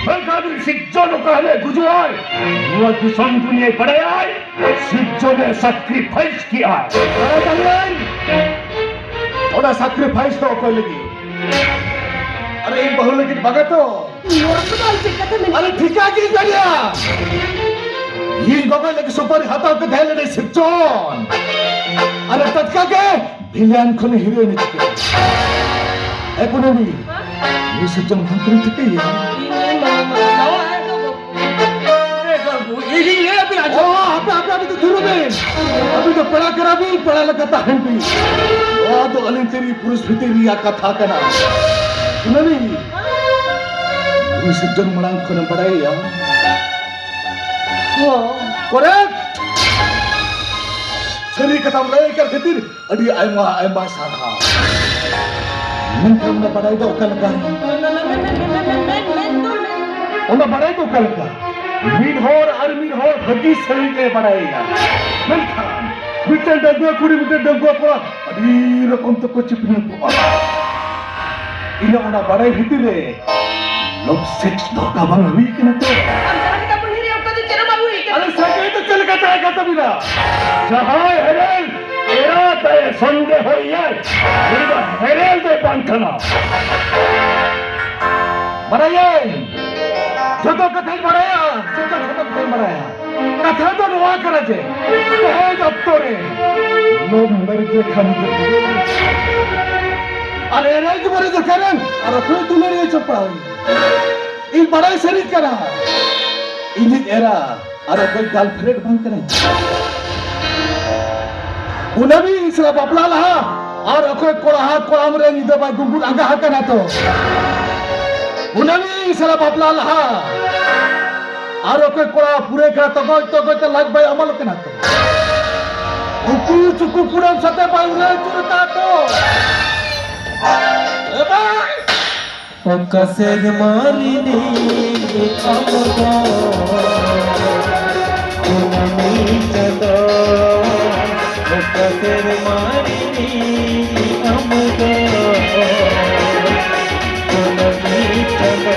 ᱢᱮᱱᱠᱷᱟᱱ ᱩᱱᱤ ᱥᱤᱨᱡᱚᱱ ᱚᱠᱟ ᱦᱤᱞᱳᱜ ᱜᱩᱡᱩᱜᱼᱟᱭ, ᱱᱚᱣᱟ ᱫᱤᱥᱚᱢ ᱫᱩᱱᱤᱭᱟᱹᱭ ᱵᱟᱲᱟᱭᱟᱭ᱾ ᱥᱤᱨᱡᱚᱱᱮ ᱥᱟᱠᱨᱤᱯᱷᱟᱭᱤᱥ ᱠᱮᱜᱼᱟᱭ᱾ ᱵᱟᱲᱟᱭ ᱛᱟᱦᱞᱮᱧ, ᱚᱱᱟ ᱥᱟᱠᱨᱤᱯᱷᱟᱭᱤᱥ ᱫᱚ ᱚᱠᱚᱭ ᱞᱟᱹᱜᱤᱫ? ᱟᱨᱮ ᱤᱧ ᱵᱟᱹᱦᱩ ᱞᱟᱹᱜᱤᱫ ᱵᱟᱝᱟ ᱛᱚ? ᱱᱚᱣᱟ ᱠᱚᱫᱚ ᱟᱢ ᱪᱮᱫ ᱠᱟᱛᱷᱟ ᱢᱮᱱᱟᱜ? ᱟᱨᱮ ᱴᱷᱤᱠᱟ ᱜᱮᱧ ᱵᱟᱲᱟᱭᱟ᱾ ᱤᱧ ᱜᱚᱜᱚᱭ ᱞᱟᱹᱜᱤᱫ ᱥᱩᱯᱟᱨᱤ ᱦᱟᱛᱟᱣ ᱠᱟᱛᱮ ᱦᱮᱡ ᱞᱮᱱᱟᱭ ᱥᱤᱨᱡᱚᱱ᱾ ᱟᱨᱮ ᱴᱟᱴᱠᱟ ᱜᱮ ᱵᱷᱤᱞᱮᱱ ᱠᱷᱚᱱ ᱦᱤᱨᱳᱭᱤᱱ ᱮ ᱪᱤᱠᱟᱹ? ᱮ ᱠᱩᱱᱟᱹᱢᱤ, ᱱᱩᱭ ᱥᱤᱨᱡᱚᱱ ᱵᱟᱝ ᱠᱟᱱᱟᱭ ᱴᱷᱤᱠᱟᱹᱭᱟ? ᱤᱧ ᱢᱟ ᱱᱟᱣᱟ ᱫᱚ ᱵᱟᱹᱵᱩ᱾ ᱟᱨᱮ ᱵᱟᱹᱵᱩ, ᱤᱧᱤᱧ ᱞᱟᱹᱭ ᱟᱹᱵᱤᱱᱟ᱾ ᱚ, ᱟᱯᱮ, ᱟᱯᱮ, ᱟᱯᱮ ᱫᱚ ᱫᱩᱲᱩᱵ ᱵᱤᱱ᱾ ᱟᱹᱵᱤᱱ ᱫᱚ ᱯᱮᱲᱟ ᱠᱟᱱᱟ ᱵᱤᱱ, ᱯᱮᱲᱟ ᱞᱮᱠᱟ ᱛᱟᱦᱮᱱ ᱵᱤᱱ᱾ ᱱᱚᱣᱟ ᱫᱚ ᱟᱹᱞᱤᱧ ᱛᱤᱱ ᱯᱚᱨᱤᱥᱛᱷᱤᱛᱤ ᱨᱮᱭᱟᱜ ᱠᱟᱛᱷᱟ ᱠᱟᱱᱟ᱾ ᱠᱩᱱᱟᱹᱢᱤ, ᱱᱩᱭ ᱥᱤᱨᱡᱚᱱ ᱢᱟᱲᱟᱝ ᱠᱷᱚᱱᱮᱢ ᱵᱟᱲᱟᱭᱮᱭᱟ? ᱦᱚᱸ᱾ ᱠᱚᱨᱮᱠᱴ! ᱥᱟᱹᱨᱤ ᱠᱟᱛᱷᱟᱢ ᱞᱟᱹᱭ ᱟᱠᱟᱫ ᱠᱷᱟᱹᱛᱤᱨ ᱟᱹᱰᱤ ᱟᱭᱢᱟ ᱟᱭᱢᱟ ᱥᱟᱨᱦᱟᱣ᱾ ᱢᱮᱱᱠᱷᱟᱱ ᱚᱱᱟ ᱵᱟᱰᱟᱭ ᱫᱚ ᱚᱠᱟ ᱞᱮᱠᱟ? ᱚᱱᱟ ᱵᱟᱰᱟᱭ ᱫᱚ ᱚᱠᱟ ᱞᱮᱠᱟ? ᱢᱤᱫ ᱦᱚᱲ ᱟᱨ ᱢᱤᱫ ᱦᱚᱲ ᱵᱷᱟᱹᱜᱤ ᱥᱟᱹᱦᱤᱡ ᱮ ᱵᱟᱰᱟᱭᱮᱭᱟ, ᱢᱮᱱᱠᱷᱟᱱ ᱢᱤᱫᱴᱮᱱ ᱰᱟᱺᱜᱩᱣᱟᱹ ᱠᱩᱲᱤ ᱢᱤᱫᱴᱮᱱ ᱰᱟᱺᱜᱩᱣᱟᱹ ᱠᱚᱲᱟ ᱟᱹᱰᱤ ᱨᱚᱠᱚᱢ ᱛᱮᱠᱚ ᱪᱤᱯᱱᱟᱹ ᱠᱚᱜᱼᱟ᱾ ᱤᱧᱟᱹᱜ ᱚᱱᱟ ᱵᱟᱰᱟᱭ ᱵᱷᱤᱛᱤᱨ ᱨᱮ ᱞᱚᱵᱽ ᱥᱮᱠᱥ ᱫᱷᱳᱠᱟ ᱵᱟᱝ ᱦᱩᱭ ᱠᱟᱱᱟ ᱛᱚ? ᱟᱢ ᱡᱟᱦᱟᱸ ᱞᱮᱠᱟ ᱵᱩᱲᱦᱤ ᱨᱮ ᱚᱠᱛᱚ ᱫᱚ ᱪᱮᱫ ᱦᱚᱸ ᱵᱟᱝ ᱦᱩᱭ ᱠᱟᱱᱟ᱾ ᱟᱨᱮ ᱥᱟᱹᱜᱟᱹᱭ ᱫᱚ ᱪᱮᱫ ᱞᱮᱠᱟ ᱛᱟᱦᱮᱸ ᱠᱟᱱ ᱛᱟᱹᱵᱤᱱᱟ? ᱡᱟᱦᱟᱸᱭ ᱦᱮᱨᱮᱞ ᱮᱨᱟ ᱛᱟᱭ ᱥᱚᱱᱫᱮᱦᱚᱭᱟᱭ, ᱩᱱᱤ ᱫᱚ ᱦᱮᱨᱮᱞ ᱫᱚᱭ ᱵᱟᱝ ᱠᱟᱱᱟ᱾ ᱵᱟᱲᱟᱭᱟᱹᱧ, ᱡᱚᱛᱚ ᱠᱟᱛᱷᱟᱧ ᱵᱟᱲᱟᱭᱟ, ᱡᱚᱛᱚ ᱠᱟᱛᱷᱟᱧ ᱵᱟᱲᱟᱭᱟ᱾ ᱠᱟᱛᱷᱟ ᱫᱚ ᱱᱚᱣᱟ ᱠᱟᱱᱟ ᱡᱮ ᱛᱮᱦᱮᱧ ᱚᱠᱛᱚ ᱨᱮ ᱞᱚᱵᱽ ᱢᱮᱨᱮᱡᱽ ᱞᱮᱠᱷᱟᱱ ᱫᱚ ᱟᱨ ᱮᱨᱮᱸᱡᱽ ᱢᱮᱨᱮᱡᱽ ᱞᱮᱠᱷᱟᱱ ᱟᱨ ᱚᱠᱚᱭ ᱫᱩᱞᱟᱹᱲᱤᱭᱟᱹ ᱪᱟᱯᱲᱟᱣ? ᱤᱧ ᱵᱟᱲᱟᱭ ᱥᱟᱹᱨᱤ ᱠᱟᱱᱟ, ᱤᱧᱤᱡ ᱮᱨᱟ ᱟᱨ ᱚᱠᱚᱭ ᱜᱟᱨᱞᱯᱷᱨᱮᱱᱰ ᱵᱟᱝ ᱠᱟᱱᱟᱭ᱾ ᱠᱩᱱᱟᱹᱢᱤ ᱥᱟᱞᱟᱜ ᱵᱟᱯᱞᱟ ᱞᱟᱦᱟ ᱟᱨ ᱚᱠᱚᱭ ᱠᱚᱲᱟ ᱦᱟ ᱠᱚᱲᱟᱢ ᱨᱮ ᱧᱤᱫᱟᱹ ᱵᱟᱭ ᱜᱩᱸᱜᱩᱫ ᱟᱸᱜᱟ ᱟᱠᱟᱱᱟ ᱛᱚ? ᱠᱩᱱᱟᱹᱢᱤ ᱥᱟᱞᱟᱜ ᱵᱟᱯᱞᱟ ᱞᱟᱦᱟ ᱟᱨ ᱚᱠᱚᱭ ᱠᱚᱲᱟ ᱯᱩᱨᱟᱹ ᱠᱟ ᱛᱚᱜᱚᱡ ᱛᱚᱜᱚᱡ ᱛᱮ ᱞᱟᱡ ᱵᱟᱭ ᱟᱢᱟᱞ ᱠᱟᱱᱟ ᱛᱚ? ᱩᱠᱩ ᱪᱩᱠᱩ ᱠᱩᱲᱟᱹᱢ ᱥᱟᱛᱮ ᱵᱟᱭ ᱩᱲᱟᱹ ᱟᱹᱪᱩᱨ ᱠᱟ ᱛᱚ? ᱮ ᱵᱟᱭ! ᱚᱠᱟ ᱥᱮᱨᱢᱟ ᱨᱤᱱᱤᱡ ᱟᱢ ᱫᱚ? ᱠᱩᱱᱟᱹᱢᱤ ᱪᱟᱸᱫᱚ᱾ ᱚᱠᱟ ᱥᱮᱨᱢᱟ ᱨᱤᱱᱤᱡ ᱟᱢ ᱫᱚ? ᱠᱩᱱᱟᱹᱢᱤ ᱪᱟᱸᱫᱚ᱾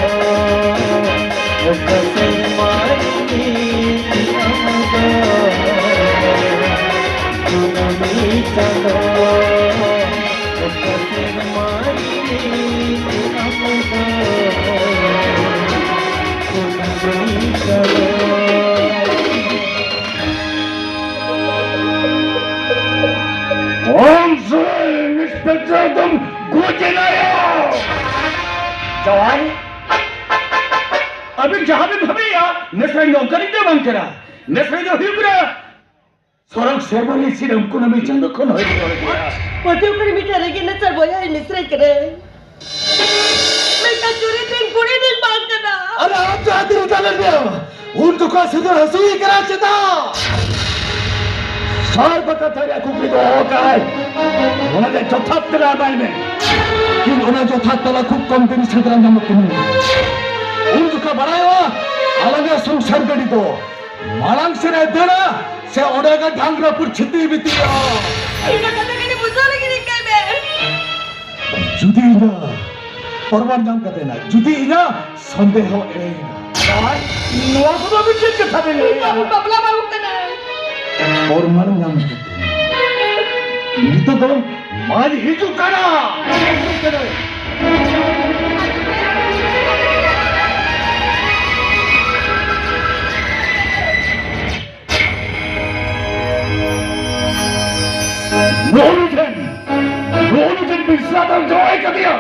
ᱚᱠᱟ ᱥᱮᱨᱢᱟ ᱨᱤᱱᱤᱡ ᱟᱢ ᱫᱚ? ᱠᱩᱱᱟᱹᱢᱤ ᱪᱟᱸᱫᱚ᱾ ᱚᱠᱟ ᱥᱮᱨᱢᱟ ᱨᱤᱱᱤᱡ ᱟᱢ ᱫᱚ? ᱠᱩᱱᱟᱹᱢᱤ ᱪᱟᱸᱫᱚ᱾ ᱚᱱ ᱥᱚᱢᱚᱭ ᱤᱱᱥᱯᱮᱠᱴᱚᱨ ᱫᱚᱢ ᱜᱚᱡ ᱮᱱᱟᱭᱟ᱾ ᱡᱟᱶᱟᱭ, ᱟᱹᱵᱤᱱ ᱡᱟᱦᱟᱸ ᱵᱤᱱ ᱵᱷᱟᱹᱵᱤᱭᱮᱫᱼᱟ, ᱱᱮᱥᱨᱟᱧ ᱫᱚ ᱚᱱᱠᱟᱱᱤᱡ ᱫᱚ ᱵᱟᱝ ᱠᱟᱱᱟ᱾ ᱱᱮᱥᱨᱟᱧ ᱫᱚ ᱦᱩᱭᱩᱜ ᱠᱟᱱᱟ ᱥᱚᱨᱚᱜᱽ ᱥᱮᱨᱢᱟ ᱨᱮ ᱥᱤᱨᱟᱹᱢ ᱠᱩᱱᱟᱹᱢᱤ ᱪᱟᱸᱫᱚ ᱠᱷᱚᱱ ᱦᱚᱸᱭ ᱨᱩᱣᱟᱹᱲ ᱜᱮᱭᱟ᱾ ᱯᱟᱹᱛᱭᱟᱹᱣ ᱠᱟᱹᱱᱟᱹᱧ ᱢᱤᱫᱴᱟᱝ ᱨᱮᱸᱜᱮᱡ ᱱᱟᱪᱟᱨ ᱵᱚᱭᱦᱟ ᱤᱧ ᱱᱮᱥᱨᱟᱧ ᱠᱟᱱᱟᱭ᱾ ᱢᱤᱫᱴᱟᱝ ᱪᱩᱨᱤ ᱛᱤᱧ ᱠᱩᱲᱤ ᱫᱤᱱ ᱵᱟᱝ ᱠᱟᱱᱟ᱾ ᱟᱨᱮ ᱟᱢ ᱡᱟᱦᱟᱸ ᱛᱤᱱ ᱩᱛᱟᱹᱨ ᱞᱮᱱ ᱢᱮᱭᱟ, ᱩᱱ ᱡᱚᱠᱷᱚᱱ ᱥᱤᱸᱫᱩᱨ ᱦᱟᱹᱥᱩᱭᱮ ᱠᱟᱱᱟ ᱪᱮᱫᱟᱜ? ᱥᱟᱨ ᱵᱟᱠᱟ ᱛᱷᱟᱹᱨᱤ ᱠᱩᱠᱞᱤ ᱫᱚᱦᱚ ᱠᱟᱜᱼᱟᱭ, ᱚᱱᱟ ᱨᱮ ᱡᱚᱛᱷᱟᱛ ᱛᱮᱞᱟ ᱮᱢᱟᱭ ᱢᱮ᱾ ᱤᱧ ᱚᱱᱟ ᱡᱚᱛᱷᱟᱛ ᱛᱮᱞᱟ ᱠᱷᱩᱵ ᱠᱚᱢ ᱫᱤᱱ ᱥᱮᱸᱫᱽᱨᱟ ᱧᱟᱢᱚᱜ ᱠᱟᱱᱟ᱾ ᱩᱱ ᱡᱚᱠᱷᱚᱱ ᱵᱟᱲᱟᱭᱚᱜᱼᱟ, ᱟᱞᱟᱝᱟᱜ ᱥᱚᱝᱥᱟᱨ ᱜᱟᱹᱰᱤ ᱫᱚ ᱢᱟᱲᱟᱝ ᱥᱮᱫ ᱮ ᱫᱟᱹᱲᱟ ᱥᱮ ᱚᱸᱰᱮ ᱜᱮ ᱰᱷᱟᱝᱨᱟ ᱯᱩᱨ ᱪᱷᱤᱛᱤ ᱵᱤᱛᱤᱜᱼᱟ᱾ ᱤᱧ ᱫᱚ ᱠᱟᱛᱷᱟ ᱠᱟᱹᱴᱤᱡ ᱵᱩᱡᱷᱟᱹᱣ ᱞᱟᱹᱜᱤᱫ ᱤᱧ ᱠᱟᱹᱭ ᱢᱮ᱾ ᱡᱩᱫᱤ ᱤᱧᱟᱹᱜ ᱯᱨᱚᱢᱟᱱ ᱧᱟᱢ ᱠᱟᱛᱮ ᱱᱟ, ᱡᱩᱫᱤ ᱤᱧᱟᱹᱜ ᱥᱚᱱᱫᱮᱦᱚ ᱮᱲᱮᱭᱮᱱᱟ᱾ ᱟᱨ ᱱᱚᱣᱟ ᱠᱚᱫᱚ ᱟᱹᱵᱤᱱ ᱪᱮᱫ ᱠᱟᱛᱷᱟ ᱵᱤᱱ ᱞᱟᱹᱭᱮᱫᱼᱟ? ᱵᱟᱹᱵᱩ ᱵᱟᱯᱞᱟ ᱵᱟᱹᱦᱩ ᱠᱟᱱᱟᱭ᱾ ᱯᱨᱚᱢᱟᱱ ᱧᱟᱢ ᱠᱟᱛᱮ ᱱᱤᱛᱚᱜ ᱫᱚ ᱢᱟᱡᱽ ᱦᱤᱡᱩᱜ ᱠᱟᱱᱟ᱾ ᱦᱤᱡᱩᱜ ᱠᱟᱱᱟᱭ᱾ ᱱᱚᱜᱼᱚ ᱱᱩᱭ ᱴᱷᱮᱱ, ᱱᱚᱜᱼᱚ ᱱᱩᱭ ᱴᱷᱮᱱ ᱵᱤᱥᱨᱟ ᱫᱚ ᱡᱚᱢᱟᱭ ᱠᱟᱫᱮᱭᱟ᱾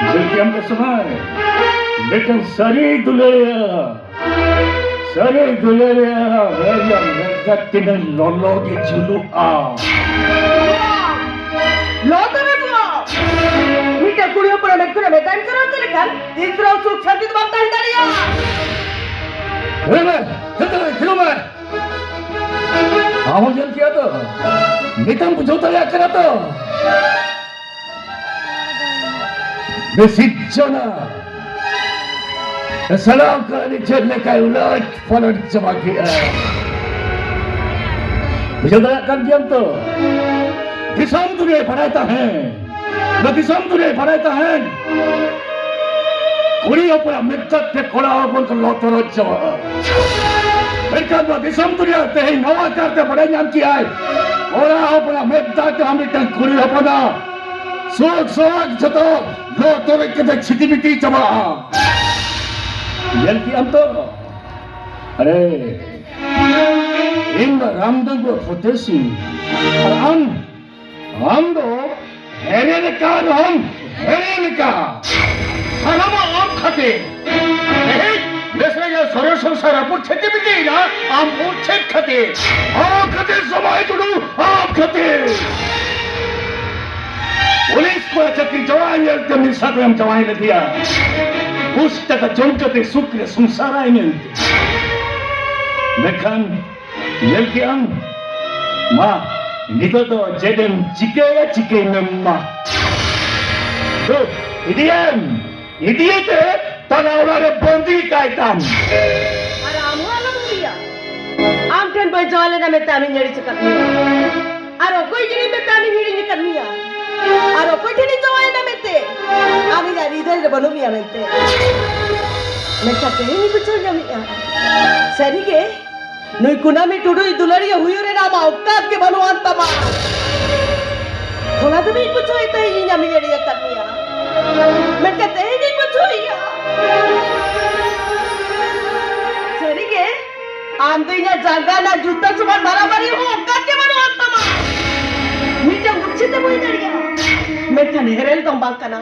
ᱧᱮᱞ ᱠᱮᱜᱼᱟᱢ ᱛᱚ ᱥᱚᱢᱚᱭ, ᱢᱤᱫᱴᱟᱝ ᱥᱟᱹᱨᱤ ᱫᱩᱞᱟᱹᱲᱤᱭᱟᱹ, ᱥᱟᱹᱨᱤ ᱫᱩᱞᱟᱹᱲᱤᱭᱟᱹ, ᱢᱮᱱᱟᱢ ᱢᱮᱱᱠᱷᱟᱱ ᱛᱤᱱᱟᱹᱜ ᱞᱚᱞᱚ ᱜᱮ ᱡᱩᱞᱩᱜᱼᱟ᱾ ᱞᱚ ᱛᱚᱵᱮ ᱛᱚ, ᱢᱤᱫᱴᱟᱝ ᱠᱩᱲᱤ ᱦᱚᱯᱚᱱᱟᱜ ᱢᱮᱫ ᱠᱷᱚᱱᱟᱜ ᱢᱮᱫ ᱫᱟᱜ ᱮᱢ ᱪᱚᱨᱚᱨ ᱦᱚᱪᱚ ᱞᱮᱠᱷᱟᱱ ᱛᱤᱥ ᱨᱮᱦᱚᱸ ᱥᱩᱠ ᱥᱟᱱᱛᱤ ᱫᱚ ᱵᱟᱢ ᱛᱟᱦᱮᱸ ᱫᱟᱲᱮᱭᱟᱜᱼᱟ᱾ ᱦᱮᱸ, ᱦᱮᱸ, ᱦᱮᱸ, ᱦᱮᱸ, ᱦᱮᱸ᱾ ᱟᱢ ᱦᱚᱸ ᱧᱮᱞ ᱠᱮᱜᱼᱟ ᱛᱚ? ᱱᱤᱛᱚᱜ ᱵᱩᱡᱷᱟᱹᱣ ᱫᱟᱲᱮᱭᱟᱜ ᱠᱟᱱᱟ ᱛᱚ? ᱵᱮᱥᱤ ᱡᱚᱱᱟ ᱥᱟᱞᱟᱣ ᱠᱟᱹᱦᱱᱤ ᱪᱮᱫ ᱞᱮᱠᱟᱭ ᱩᱞᱟᱹᱴ ᱯᱟᱞᱚᱴ ᱪᱟᱵᱟ ᱠᱮᱜᱼᱟ᱾ ᱵᱩᱡᱷᱟᱹᱣ ᱫᱟᱲᱮᱭᱟᱜ ᱠᱟᱱ ᱜᱮᱭᱟᱢ ᱛᱚ? ᱫᱤᱥᱚᱢ ᱫᱩᱱᱤᱭᱟᱹᱭ ᱵᱟᱲᱟᱭ ᱛᱟᱦᱮᱸᱱ, ᱱᱚᱣᱟ ᱫᱤᱥᱚᱢ ᱫᱩᱱᱤᱭᱟᱹᱭ ᱵᱟᱲᱟᱭ ᱛᱟᱦᱮᱸᱱ, ᱠᱩᱲᱤ ᱦᱚᱯᱚᱱᱟᱜ ᱢᱮᱫ ᱫᱟᱜ ᱛᱮ ᱠᱚᱲᱟ ᱦᱚᱯᱚᱱ ᱠᱚ ᱞᱚ ᱛᱚᱨᱚᱡ ᱪᱟᱵᱟᱜᱼᱟ᱾ ᱢᱮᱱᱠᱷᱟᱱ ᱱᱚᱣᱟ ᱫᱤᱥᱚᱢ ᱫᱩᱱᱤᱭᱟᱹ ᱛᱮᱦᱮᱧ ᱱᱚᱣᱟ ᱠᱟᱨᱛᱮ ᱵᱟᱲᱟᱭ ᱧᱟᱢ ᱠᱮᱜᱼᱟᱭ, ᱠᱚᱲᱟ ᱦᱚᱯᱚᱱᱟᱜ ᱢᱮᱫ ᱫᱟᱜ ᱛᱮ ᱟᱢ ᱢᱤᱫᱴᱟᱝ ᱠᱩᱲᱤ ᱦᱚᱯᱚᱱᱟᱜ ᱥᱩᱠ ᱥᱚᱦᱟᱜ ᱡᱷᱚᱛᱚ ᱞᱚ ᱛᱚᱨᱚᱡ ᱠᱟᱛᱮ ᱪᱷᱤᱛᱤ ᱵᱤᱛᱤ ᱪᱟᱵᱟᱜᱼᱟ᱾ ᱧᱮᱞ ᱠᱮᱜᱼᱟᱢ ᱛᱚ? ᱟᱨᱮ, ᱤᱧ ᱫᱚ ᱨᱟᱢ ᱰᱟᱺᱜᱩᱣᱟᱹ ᱯᱷᱚᱛᱮ ᱥᱤᱝ, ᱟᱨ ᱟᱢ, ᱟᱢ ᱫᱚ ᱦᱮᱲᱮ ᱞᱮᱠᱟ ᱟᱨᱦᱚᱸᱢ ᱦᱮᱲᱮ ᱞᱮᱠᱟ᱾ ᱥᱟᱱᱟᱢᱟᱜ ᱟᱢ ᱠᱷᱟᱹᱛᱤᱨ᱾ ᱛᱮᱦᱮᱧ ᱵᱮᱥ ᱨᱮᱜᱮ ᱥᱚᱨᱮᱥ ᱥᱚᱝᱥᱟᱨ ᱨᱟᱹᱯᱩᱫ ᱪᱷᱮᱫ ᱵᱤᱛᱤᱭᱮᱱᱟ, ᱟᱢ ᱢᱩᱨᱪᱷᱮᱫ ᱠᱷᱟᱹᱛᱤᱨ᱾ ᱟᱢ ᱠᱷᱟᱹᱛᱤᱨ ᱥᱚᱢᱟᱡᱽ ᱩᱰᱩ, ᱟᱢ ᱠᱷᱟᱹᱛᱤᱨ᱾ ᱯᱩᱞᱤᱥ ᱠᱚᱲᱟ ᱪᱟᱹᱠᱨᱤ ᱡᱟᱶᱟᱭ ᱧᱮᱞᱛᱮ ᱢᱤᱫ ᱥᱟᱶ ᱛᱮᱢ ᱡᱟᱶᱟᱭ ᱞᱮᱫᱮᱭᱟ᱾ ᱯᱩᱥ ᱴᱟᱠᱟ ᱡᱚᱢ ᱠᱟᱛᱮ ᱥᱩᱠ ᱨᱮ ᱥᱚᱝᱥᱟᱨᱟᱭ ᱢᱮᱱᱛᱮ᱾ ᱢᱮᱱᱠᱷᱟᱱ ᱧᱮᱞ ᱠᱮᱜ ᱟᱢ, ᱢᱟ ᱱᱤᱛᱚᱜ ᱫᱚ ᱪᱮᱫ ᱮᱢ ᱪᱤᱠᱟᱹᱭᱟ, ᱪᱤᱠᱟᱹᱭ ᱢᱮ ᱢᱟ᱾ ᱫᱩ, ᱤᱫᱤᱭᱮᱢ, ᱤᱫᱤᱭᱮᱛᱮ ᱛᱟᱞᱟ ᱚᱲᱟᱜ ᱨᱮ ᱵᱚᱱᱫᱤ ᱠᱟᱭ ᱛᱟᱢ᱾ ᱟᱨ ᱟᱢ ᱦᱚᱸ ᱟᱞᱚᱢ ᱞᱟᱹᱭᱟ, ᱟᱢ ᱴᱷᱮᱱ ᱵᱟᱹᱧ ᱡᱟᱶᱟᱭ ᱞᱮᱱᱟ ᱢᱮᱱᱛᱮ ᱟᱢᱤᱧ ᱟᱹᱲᱤᱥ ᱟᱠᱟᱫ ᱢᱮᱭᱟ᱾ ᱟᱨ ᱚᱠᱚᱭ ᱡᱤᱣᱤ ᱢᱮᱛᱟᱢ ᱤᱧ ᱦᱤᱲᱤᱧ ᱟᱠᱟᱫ ᱢᱮᱭᱟ? ᱟᱨ ᱚᱠᱚᱭ ᱴᱷᱮᱱᱤᱧ ᱡᱟᱶᱟᱭᱮᱱᱟ ᱢᱮᱱᱛᱮ ᱟᱢ ᱤᱧᱟᱜ ᱦᱨᱤᱫᱟᱹᱭ ᱨᱮ ᱵᱟᱹᱱᱩᱜ ᱢᱮᱭᱟ ᱢᱮᱱᱛᱮ? ᱢᱮᱱᱠᱷᱟᱱ ᱛᱮᱦᱮᱧ ᱤᱧ ᱵᱩᱡᱷᱟᱹᱣ ᱧᱟᱢᱮᱜᱼᱟ, ᱥᱟᱹᱨᱤᱜᱮ ᱱᱩᱭ ᱠᱩᱱᱟᱢᱤ ᱴᱩᱰᱩᱭ ᱫᱩᱞᱟᱹᱲᱤᱭᱟᱹ ᱦᱩᱭᱩᱜ ᱨᱮᱱᱟᱜ ᱟᱢᱟᱜ ᱚᱠᱟᱛ ᱜᱮ ᱵᱟᱹᱱᱩᱜ ᱟᱱ ᱛᱟᱢᱟ᱾ ᱦᱚᱞᱟ ᱫᱷᱟᱹᱵᱤᱡ ᱤᱧ ᱵᱩᱡᱷᱟᱹᱣᱮᱫ ᱛᱟᱦᱮᱸ ᱤᱧ ᱟᱢᱤᱧ ᱮᱲᱮ ᱟᱠᱟᱫ ᱢᱮᱭᱟ, ᱢᱮᱱᱠᱷᱟᱱ ᱛᱮᱦᱮᱧ ᱤᱧ ᱵᱩᱡᱷᱟᱹᱣᱮᱜᱼᱟ, ᱥᱟᱹᱨᱤᱜᱮ ᱟᱢ ᱫᱚ ᱤᱧᱟᱜ ᱡᱟᱸᱜᱟ ᱨᱮᱱᱟᱜ ᱡᱩᱛᱟᱹ ᱥᱚᱢᱟᱱ ᱵᱟᱨᱟᱵᱟᱨᱤ ᱦᱚᱸ ᱚᱠᱟᱛ ᱜᱮ ᱵᱟᱹᱱᱩᱜ ᱟᱱ ᱛᱟᱢᱟ᱾ ᱢᱤᱫᱴᱟᱝ ᱩᱪᱤᱛ ᱮᱢ ᱦᱩᱭ ᱫᱟᱲᱮᱭᱟᱜᱼᱟ, ᱢᱮᱱᱠᱷᱟᱱ ᱦᱮᱨᱮᱞ ᱫᱚᱢ ᱵᱟᱝ ᱠᱟᱱᱟ᱾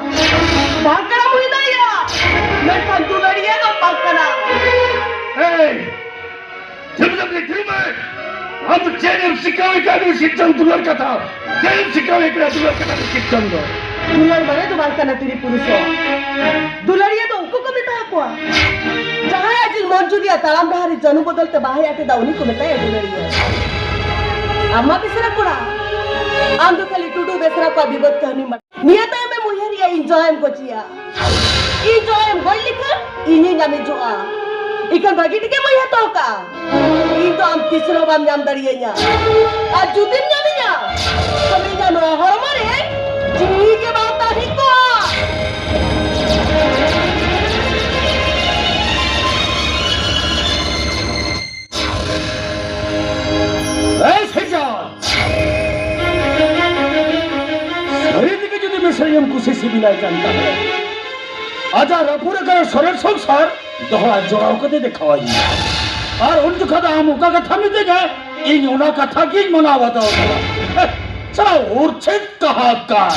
ᱵᱟᱝ ᱠᱟᱱᱟᱢ ᱦᱩᱭ ᱫᱟᱲᱮᱭᱟᱜᱼᱟ, ᱢᱮᱱᱠᱷᱟᱱ ᱫᱩᱞᱟᱹᱲᱤᱭᱟᱹ ᱫᱚᱢ ᱵᱟᱝ ᱠᱟᱱᱟ᱾ ᱮᱭ, ᱛᱷᱤᱨ ᱢᱮ, ᱛᱷᱤᱨ ᱢᱮ᱾ ᱟᱢ ᱫᱚ ᱪᱮᱫ ᱮᱢ ᱥᱤᱠᱷᱟᱹᱣ ᱠᱟᱫ ᱥᱤᱨᱡᱚᱱ ᱫᱩᱞᱟᱹᱲ ᱠᱟᱛᱷᱟ? ᱪᱮᱫ ᱮᱢ ᱥᱤᱠᱷᱟᱹᱣ ᱠᱟᱫ ᱫᱩᱞᱟᱹᱲ ᱠᱟᱛᱷᱟ ᱫᱚ ᱥᱤᱨᱡᱚᱱ ᱫᱚ? ᱫᱩᱞᱟᱹᱲ ᱢᱟᱱᱮ ᱫᱚ ᱵᱟᱝ ᱠᱟᱱᱟ ᱛᱤᱨᱤ ᱯᱩᱨᱩᱥ ᱦᱚᱸ᱾ ᱫᱩᱞᱟᱹᱲᱤᱭᱟᱹ ᱫᱚ ᱩᱱᱠᱩ ᱠᱚ ᱢᱮᱛᱟ ᱠᱚᱣᱟ, ᱡᱟᱦᱟᱸᱭ ᱟᱡᱤᱡ ᱢᱚᱱ ᱡᱩᱨᱤᱭᱟ ᱛᱟᱲᱟᱢ ᱰᱟᱦᱟᱨ ᱨᱮ ᱡᱟᱹᱱᱩ ᱵᱚᱫᱚᱞ ᱛᱮ ᱵᱟᱦᱟᱭ ᱟᱴᱮᱫᱟ, ᱩᱱᱤ ᱠᱚ ᱢᱮᱛᱟᱭᱟ ᱫᱩᱞᱟᱹᱲᱤᱭᱟᱹ᱾ ᱟᱢ ᱢᱟ ᱵᱮᱥᱨᱟ ᱠᱚᱲᱟ, ᱟᱢ ᱫᱚ ᱠᱷᱟᱹᱞᱤ ᱴᱩᱰᱩ ᱵᱮᱥᱨᱟ ᱠᱚᱣᱟᱜ ᱵᱤᱵᱟᱹᱫ ᱠᱟᱹᱦᱱᱤᱢ ᱵᱟᱲᱟᱭᱟ᱾ ᱱᱤᱭᱟᱹ ᱛᱟᱭᱚᱢ ᱮᱢ ᱩᱭᱦᱟᱹᱨᱮᱭᱟ ᱤᱧ ᱡᱟᱶᱟᱭᱮᱢ ᱜᱚᱡᱮᱭᱟ᱾ ᱤᱧ ᱡᱟᱶᱟᱭᱮᱢ ᱜᱚᱡ ᱞᱮᱠᱷᱟᱱ ᱤᱧᱤᱧ ᱧᱟᱢᱮᱡᱚᱜᱼᱟ᱾ ᱤᱠᱷᱟᱹᱱ ᱵᱷᱟᱹᱜᱤ ᱴᱷᱤᱠᱮᱢ ᱩᱭᱦᱟᱹᱨ ᱫᱚᱦᱚ ᱠᱟᱜᱼᱟ, ᱤᱧ ᱫᱚ ᱟᱢ ᱛᱤᱥ ᱨᱮᱦᱚᱸ ᱵᱟᱢ ᱧᱟᱢ ᱫᱟᱲᱮᱭᱟᱹᱧᱟ᱾ ᱟᱨ ᱡᱩᱫᱤᱢ ᱧᱟᱢᱤᱧᱟ, ᱛᱚᱵᱮ ᱤᱧᱟᱜ ᱱᱚᱣᱟ ᱦᱚᱲᱢᱚ ᱨᱮ ᱡᱤᱣᱤ ᱜᱮ ᱵᱟᱝ ᱛᱟᱦᱮᱸ ᱠᱚᱜᱼᱟ᱾ ᱮᱭ ᱥᱮᱡᱟ! ᱥᱟᱹᱨᱤ ᱛᱮᱜᱮ ᱡᱩᱫᱤ ᱢᱤᱥᱨᱟᱭᱤᱢ ᱠᱩᱥᱤ ᱥᱤᱵᱤᱞᱟᱭ ᱠᱟᱱ ᱛᱟᱦᱮᱸ, ᱟᱡᱟᱜ ᱨᱟᱹᱯᱩᱫ ᱟᱠᱟᱱ ᱥᱚᱨᱮᱨ ᱥᱚᱝᱥᱟᱨ ᱫᱚᱦᱲᱟ ᱡᱚᱲᱟᱣ ᱠᱟᱛᱮ ᱫᱮᱠᱷᱟᱣᱟᱹᱧ ᱢᱮ᱾ ᱟᱨ ᱩᱱ ᱡᱚᱠᱷᱟ ᱫᱚ ᱟᱢ ᱚᱠᱟ ᱠᱟᱛᱷᱟ ᱢᱤᱛᱟᱹᱧᱟ, ᱤᱧ ᱚᱱᱟ ᱠᱟᱛᱷᱟ ᱜᱤᱧ ᱢᱟᱱᱟᱣ ᱵᱟᱛᱟᱣ ᱠᱟᱫᱟ᱾ ᱦᱮ, ᱥᱟᱞᱟ ᱩᱨᱪᱷᱮᱫ ᱠᱟᱦᱟᱠᱟᱨ᱾